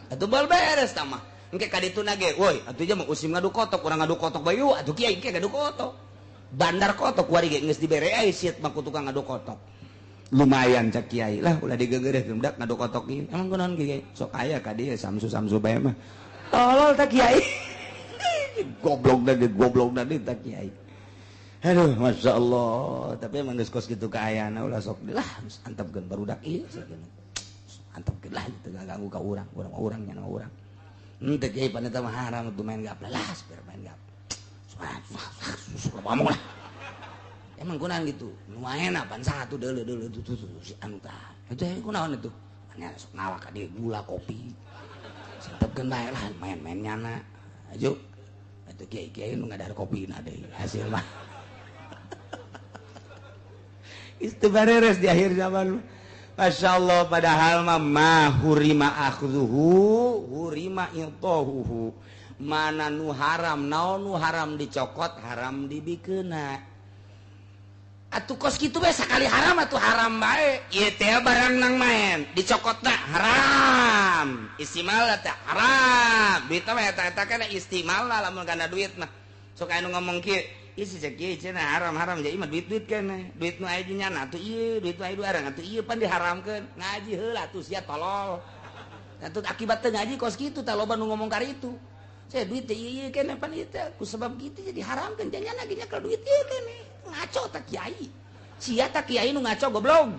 Atuh bal beres tah mah. Engke ka dituna ge, woi atuh mah usim ngadu kotok, urang ngadu kotok bae yuk atuh kiai engke ngadu kotok. Bandar kotok kuari ge geus dibere ai siet mah ku tukang ngadu kotok. Lumayan cek kiai lah ulah digegereh budak ngadu kotok ieu. Emang kunaon kiai? Sok aya ka dieu samsu-samsu bae mah. Tolol tah kiai. Goblok da tah kiai. Aduh, Masya Allah. Tapi emang geus kos kitu kaayana ulah sok lah antepkeun barudak ieu sakeun. Antepkeun lah teu ganggu ka urang, urang-urang nya urang. Henteu kiai pan eta mah haram atuh main gapleh lah, biar main gapleh. Ngomong lah. Emang kunaon gitu? Lumayan apaan satu deuleu-deuleu tuh si anu tah. Itu kunaon itu? Nya sok ngawak ka dieu gula kopi. Santepkeun bae lah main-main nyana. Ayo. Atuh kiai-kiai nu ngadahar kopina deui hasil mah. Itu beres di akhir zaman. Masya Allah, padahal mah hurima akhzuhu hurima intahuhu. Mana nu haram, naon nu haram dicokot, haram dibikeuna. Atuh kos kitu bae sakali haram atuh haram bae. Ieu teh barang nang main, dicokotna haram. Istimal teh haram. Duit mah eta-eta kana istimal lah lamun kana duit mah. Sok anu ngomong kieu, isi cek ieu cenah haram-haram jadi mah duit-duit keneh. Duit nu aya nyana atuh ieu, duit nu aya arang atuh ieu pan diharamkeun. Ngaji heula atuh sia tolol. Atuh akibat teu ngaji kos kitu tah loba nu ngomong karitu. Saya duit teh ieu keneh pan ieu teh ku sebab kitu jadi haramkeun janyana ge nyekel duit ieu keneh. Ngaco tah kiai. Sia tah kiai nu ngaco goblok.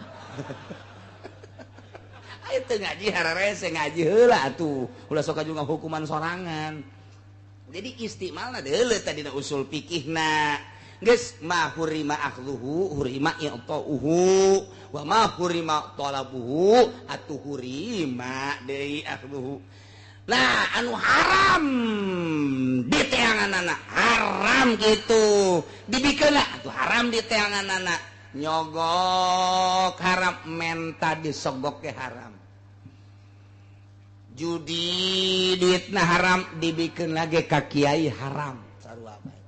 Ayo teu ngaji hararese ngaji heula atuh. Ulah sok juga hukuman sorangan. Jadi istimalna deuleu tadi na usul fikihna. Geus ma hurima akhluhu hurima i'tauhu wa ma hurima talabuhu atuh hurima deui akhluhu. Nah, anu haram di teanganana haram kitu. Dibikeunna atuh haram di teanganana. Nyogok haram, menta disogok ge haram. Judi duitna haram dibikeun lagi ka kiai haram sarua bae.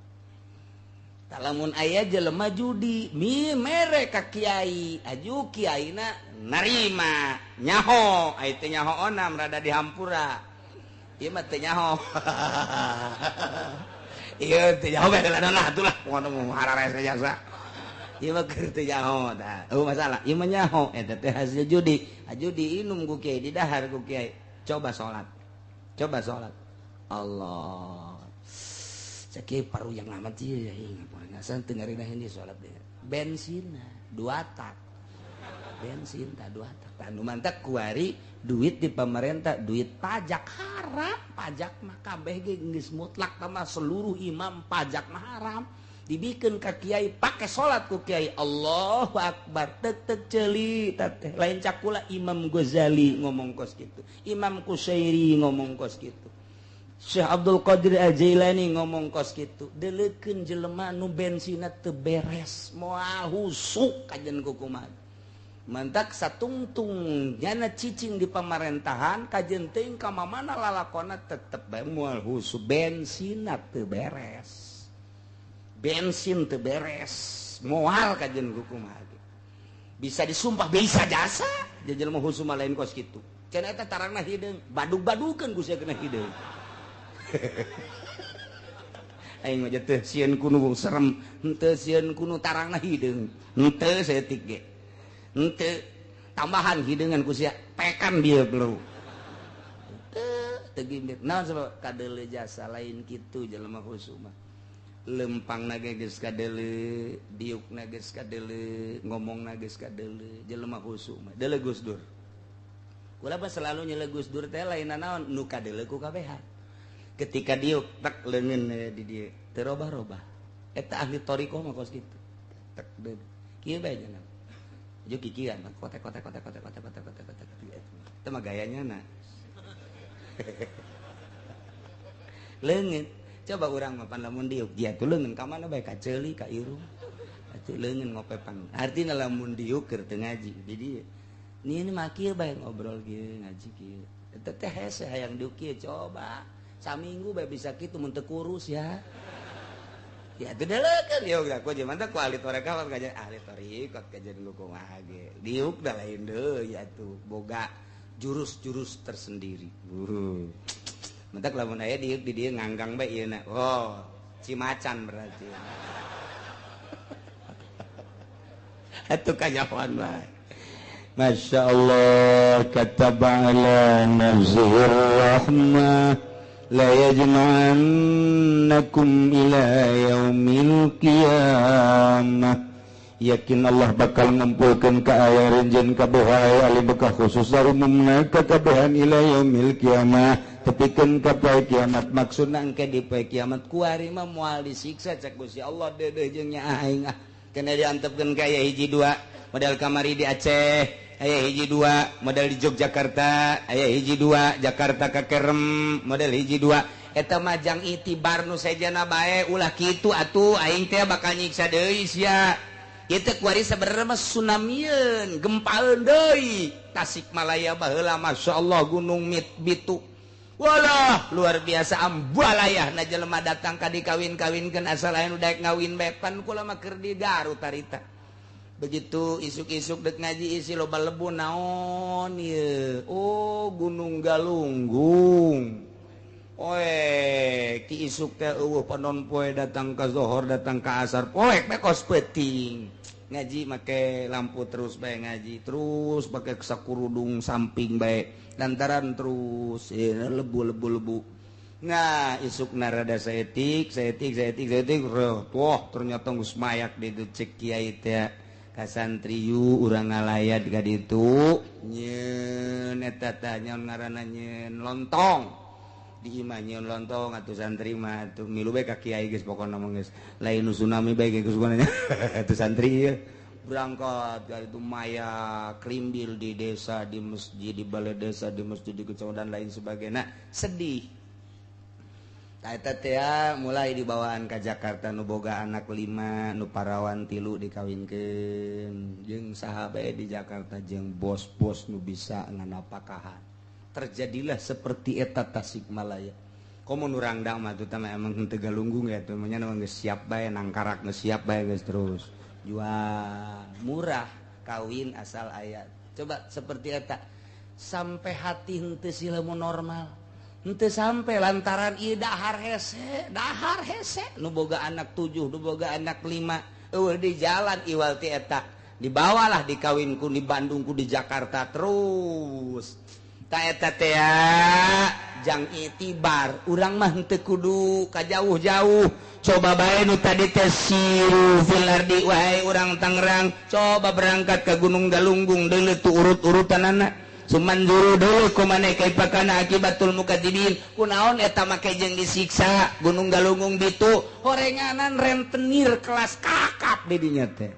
Lamun aya jelema judi mi mere ka kiai, aju kiaina narima nyaho, ai teh nyaho onam rada dihampura. Ieu mah teh nyaho. Ieu teh nyaho bae lah atuh lah ngono hararese jasa. Ieu mah keur teu nyaho tah. Eueuh masalah, ieu mah nyaho eta teh hasil judi. Aju diinum ku kiai, didahar ku kiai. Coba sholat, coba sholat. Allah, cek paru yang amat sih ya, ngasan tengarina ini sholat deh. Bensin dua tak, bensin tak dua tak. Tanu mantak kuari duit di pemerintah, duit pajak haram, pajak mah kabeh ge geus mutlak mah seluruh imam pajak mah haram. Dibikin ka kiai pake sholat ku kiai Allahu Akbar tek tek ceuli teh lain cakula Imam Ghazali ngomong kos kitu, Imam Kusyairi ngomong kos kitu, Syekh Abdul Qadir Al-Jailani ngomong kos kitu. Deleukeun jelema nu bensinna teu beres moal husuk kajen kukumaha. Mantak satungtung nyana cicing di pamarentahan kajen teuing ka mamana lalakona tetep bae moal husuk bensinna teu beres. Bensin teu beres moal kajen kukumaha. Bisa disumpah bisa jasa jelema husuk mah lain kos kitu. Cenah eta tarangna hideung, badug-badukeun ku sia kena hideung. Aing mah teu sieun kunu serem, henteu sieun kunu tarangna hideung. Henteu saeutik ge. Henteu tambahan hideungan ku sia pekan bieu bro. Henteu teu gimbir. Naon sebab kadeuleu jasa lain kitu jelema husuk mah. Lempang na geus kadeuleu, diuk na geus kadeuleu, ngomong na geus kadeuleu, jelema husuk mah. Deuleu Gus Dur. Kula mah selalu nyele Gus Dur teh lain naon nu kadeuleu ku kabehan. Ketika diuk tek leungeun di dieu teu robah-robah. Eta ahli thariqah mah kos kitu. Tek deui. Kieu bae cenah. Aju kikian kotek kotek kotek kotek kotek kotek kotek kotek. Itu mah gayanya na. Leungeun. Coba urang mah pan lamun diuk dia tuh leungeun ka mana bae ka ceuli ka irung. Atuh leungeun ngopepan. Artina lamun diuk keur teu ngaji. Di dieu. Ni mah kieu bae ngobrol kieu ngaji kieu. Eta teh hese hayang diuk kieu coba. Saminggu bae bisa kitu mun teu kurus ya. Ya itu delekeun diuk da ku jelema teh ku ahli tarekat kajian ahli tarekat kajian lu kumaha ge. Diuk da lain deui atuh boga jurus-jurus tersendiri. Mentak lamun aya diuk di dieu nganggang bae ieu na. Oh, cimacan berarti. Atuh kanyahoan bae. Masya Allah kataba ala nafsihi rahmah la yajma'annakum ila yaumil qiyamah. Yakin Allah bakal ngumpulkeun ka aya renjen kabuhai ali bekah khusus umumna ka kabehan ila yaumil qiyamah tepikeun ka poe kiamat. Maksudna engke di poe kiamat kuari mah moal disiksa cek Gusti Allah deudeuh jeung nya aing ah kena diantepkeun ka aya hiji dua model kamari di Aceh aya hiji dua model di Yogyakarta aya hiji dua Jakarta ka Kerem model hiji dua eta mah jang itibar nu sejana bae ulah kitu atuh aing teh bakal nyiksa deui sia. Ieu teh kuari sabenerna mah tsunamieun gempaeun deui Tasikmalaya baheula masyaallah gunung Bitu walah luar biasa ambalayah na jelema datang ka dikawin-kawinkeun asal aya nu daek ngawin bae pan kula mah keur di Garut harita. Begitu isuk-isuk dek ngaji isi loba lebu naon ieu oh Gunung Galunggung oe ki isuk teh eueuh panon poe datang ka zohor datang ka asar poek bae kos peuting ngaji make lampu terus bae ngaji terus make sakurudung samping bae lantaran terus lebu-lebu lebu. Nah isuk narada saetik saetik saetik saetik wah ternyata geus mayak di dieu cek kiai teh ka santriyu urang ngalayat ka ditu nyeun eta tah nyaon ngaranna nyeun lontong di imah nyeun lontong atuh santri mah atuh milu bae ka kiai geus pokona mah geus lain nu tsunami bae geus pokona atuh santri ieu berangkat ka ditu maya krimbil di desa di masjid di balai desa di masjid di kecamatan dan lain sebagainya sedih. Eta teh mulai dibawaan ka Jakarta nu boga anak 5 nu parawan 3 dikawinkeun jeung saha bae di Jakarta jeung bos-bos nu bisa nganapakahan. Terjadilah seperti eta Tasikmalaya. Komo nu rangdang mah teh emang henteu galunggung ya teh nya geus siap bae nangkarak geus siap bae geus terus. Jual murah kawin asal aya. Coba seperti eta sampai hati henteu sila mu normal. Henteu sampai lantaran ieu dahar hese nu boga anak 7 nu boga anak 5 eueuh di jalan iwal ti eta dibawalah dikawin ku di Bandung ku di Jakarta terus ta eta teh jang itibar urang mah henteu kudu ka jauh-jauh coba bae nu tadi teh siru fil ardi wahai urang Tangerang coba berangkat ke Gunung Galunggung deuleu tu urut-urutanana Sumanjuru dulu kumane kaipakana akibatul mukadzibin kunaon eta make jeung disiksa Gunung Galunggung ditu horenganan rentenir kelas kakap di dinya teh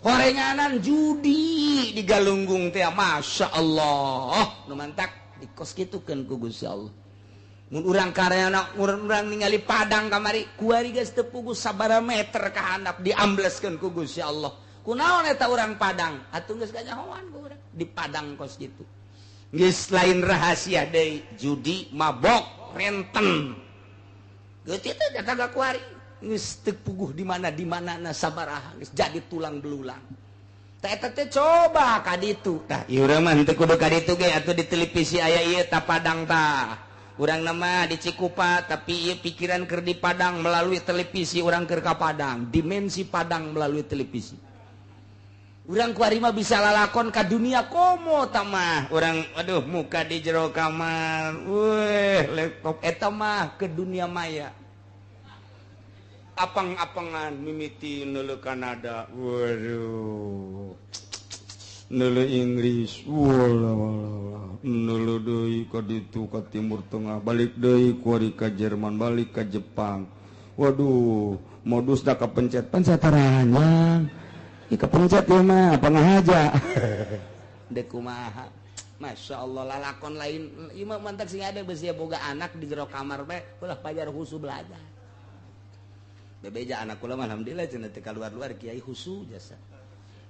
horenganan judi di Galunggung teh Masya Allah nu mantak dikos kitukeun ku Gusti Allah mun urang karyana urang ningali Padang kamari kuari geus teu puguh sabaraha meter ka handap diambleskeun ku Gusti Allah kunaon eta urang Padang atuh geus kanyahoan ku urang di Padang kos gitu geus lain rahasia deui judi mabok renten geus teh eta kuari geus teu puguh di mana na sabaraha geus jadi tulang belulang tah eta teh coba ka ditu tah ieu urang mah henteu kudu ka ditu ge atuh di televisi aya ieu ta Padang tah urang nama di Cikupa tapi ieu pikiran keur di Padang melalui televisi urang keur ka Padang dimensi Padang melalui televisi urang kuari mah bisa lalakon ka dunia komo tamah urang aduh muka di jero kamar weh laptop eta mah ke dunia maya apang-apangan mimiti neuleuh Kanada waduh neuleuh Inggris walah neuleuh deui ka ditu ka Timur Tengah balik deui kuari ka Jerman balik ka Jepang waduh modus da kapencet pencet taranjang kepencet ya mah apa ngahaja dek kumaha Masya Allah lalakon lain ieu mah mantak sing ada beusi boga anak di jero kamar bae ulah pajar husu belajar. Bebeja anak kula mah alhamdulillah cenah teu kaluar-luar kiai husu jasa.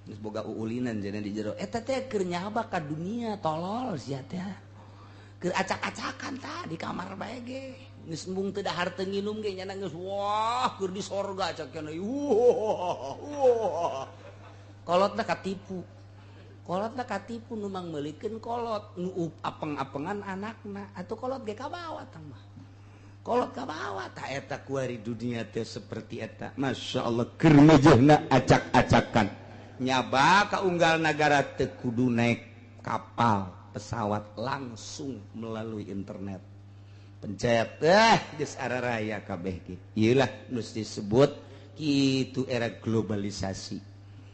Geus boga uulinan cenah di jero. Eta teh keur nyaba ka dunia tolol sia teh. Keur acak-acakan tah di kamar bae ge. Geus embung teu dahar teu nginum ge nya geus wah keur di sorga cak cenah. Wah wah. Kolotna katipu. Kolotna katipu nu mangmeulikeun kolot nu apeng-apengan anakna atuh kolot ge kabawa tah mah. Kolot kabawa tah eta kuari dunia teh seperti eta. Masya Allah keur mejehna acak-acakan. Nyaba ka unggal nagara teu kudu naik kapal, pesawat langsung melalui internet. Pencet geus araraya kabeh ge. Ieu lah nu disebut kitu era globalisasi.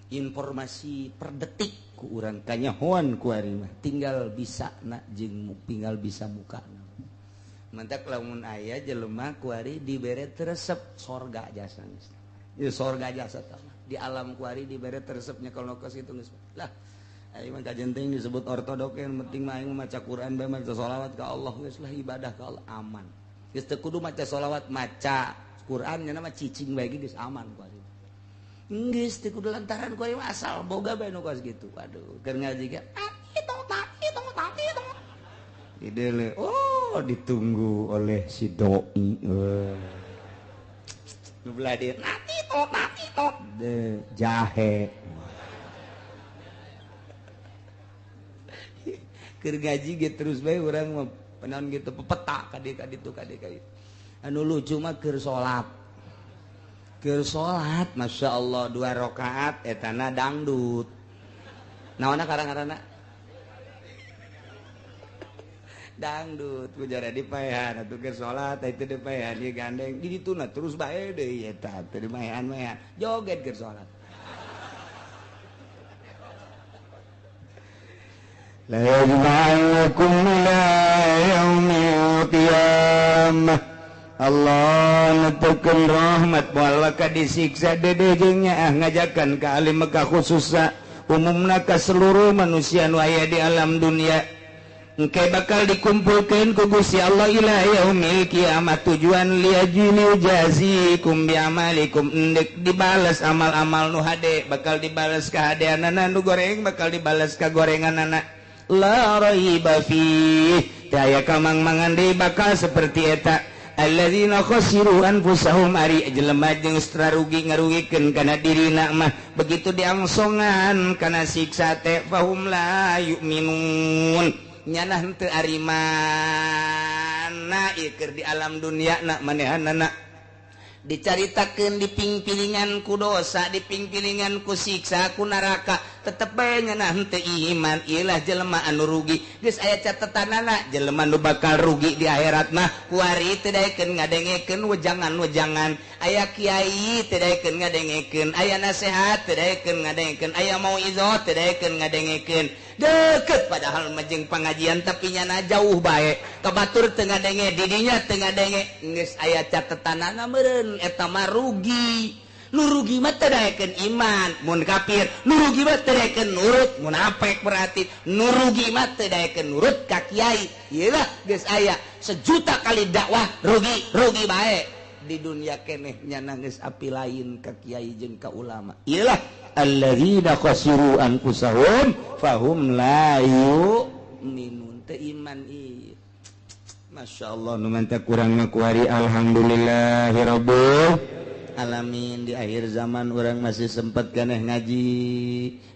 Informasi per detik ku urang kanyahoan ku ari mah tinggal bisa na jeung tinggal bisa muka. Mantak lamun aya jelema ku ari dibere resep sorga jasa geus. Ieu sorga jasa tah. Di alam ku ari dibere resepnya kalau kos itu geus. Lah aing mah kajenting disebut ortodok yang penting mah aing maca Quran bae maca sholawat ka Allah geus lah ibadah ka Allah aman. Geus teu kudu maca sholawat maca Quran nya mah cicing bae geus aman ku ari. Geus teu kudu lantaran ku ari asal boga bae nu kos kitu. Waduh, keur ngaji ge ide oh ditunggu oleh si doi. Nu belah dieu nati tot de jahe. Keur ngaji ge terus bae urang mah penaon gitu pepeta ka dieu ka ditu ka dieu ka dieu. Anu lucu mah keur salat. Keur salat Masya Allah 2 rakaat etana dangdut. Naonna karang-karana? Dangdut ku jare dipaehan atuh keur salat itu dipaehan ieu gandeng di dituna terus bae deui eta teu dimaehan-maehan joget keur salat. La yajma'ukum ila yaumil qiyamah. Allah netekeun rahmat moal ka disiksa dede jeung nyaah ngajakan ka ahli Mekah khususna umumna ka seluruh manusia nu aya di alam dunia. Engke bakal dikumpulkeun ku Gusti Allah ila yaumil kiamat tujuan liyajini jazikum bi amalikum endek dibales amal-amal nu hade bakal dibales kahadeanana nu goreng bakal dibales ka gorenganana. La raiba fiih daya kamang-mangan deui bakal seperti eta. Alladzina khasiru anfusahum ari jelema jeung rugi ngarugikeun kana dirina mah begitu diangsongan kana siksa teh fahum la yu'minun nyanah henteu ari mana ieu keur di alam dunia na manehanana dicaritakeun dipingpilingan ku dosa dipingpilingan ku siksa ku neraka tetep bae nyanah henteu iman ieu lah jelema anu rugi geus aya catetanana jelema nu bakal rugi di akhirat mah kuari teu daekeun ngadengekeun wejangan-wejangan aya kiai teu daekeun ngadengekeun aya nasehat teu daekeun ngadengekeun aya mauizah teu daekeun ngadengekeun deket padahal mah jeung pangajian tapi nyana jauh bae ka batur teu ngadenge didinya teu ngadenge geus aya catetanana meureun eta mah rugi. Nu rugi mah teu daekeun iman mun kafir, nu rugi mah teu daekeun nurut munafik berarti, nu rugi mah teu daekeun nurut ka kiai. Ieu lah geus aya sejuta kali dakwah rugi rugi bae di dunia keneh nyana geus api lain ka kiai jeung ka ulama. Ieu lah alladzina khasiru anfusahum fahum la yu'minun teu iman ieu. Masya Allah nu mantap kurang mah kuari alhamdulillahirabbil alamin di akhir zaman orang masih sempat keneh ngaji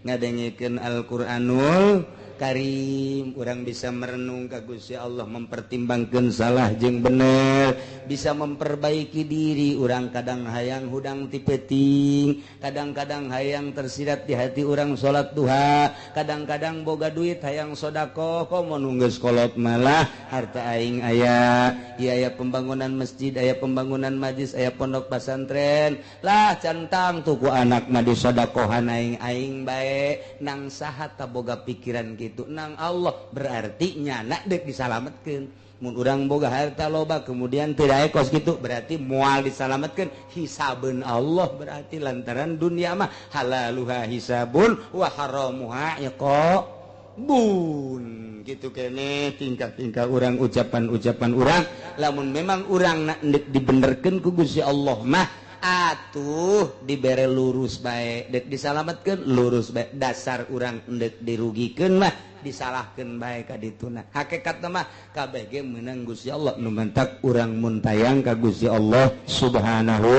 ngadengekeun Al-Qur'anul Karim orang bisa merenung ka Gusti Allah mempertimbangkeun salah jeung bener bisa memperbaiki diri orang kadang hayang hudang ti peuting kadang-kadang hayang tersirat di hati orang salat duha kadang-kadang boga duit hayang sedekah komo nu geus kolot malah harta aing aya ieu aya pembangunan masjid aya pembangunan majlis aya pondok pesantren lah centang tuh ku anak mah disodakohan aing aing bae nang saha ta boga pikiran gitu nang Allah berarti nyana dek disalametkeun mun urang boga harta loba kemudian teu daek kos kitu berarti moal disalametkeun hisabeun Allah berarti lantaran dunia mah halaluha hisabun wa haramuha iqabun. Gitu kene tingkah-tingkah urang, ucapan-ucapan urang, lamun memang urang nak dibenerkeun ku Gusti Allah mah atuh dibere lurus bae, dek disalametkeun lurus bae. Dasar urang endek dirugikeun mah disalahkeun bae ka dituna. Hakikatna mah kabeh ge meunang Gusti Allah, nu mantak urang muntayang ka Gusti Allah Subhanahu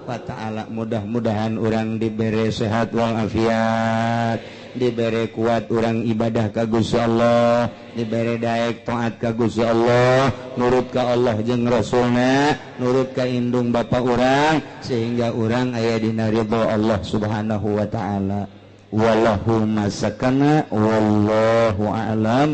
wa ta'ala. Mudah-mudahan urang dibere sehat walafiat, dibere kuat urang ibadah ka Gusti Allah, dibere daek taat ka Gusti Allah, nurut ka Allah jeung Rasulna, nurut ka indung bapa urang, sehingga urang aya dina ridho Allah Subhanahu wa ta'ala. Wallahu masakana wallahu a'lam.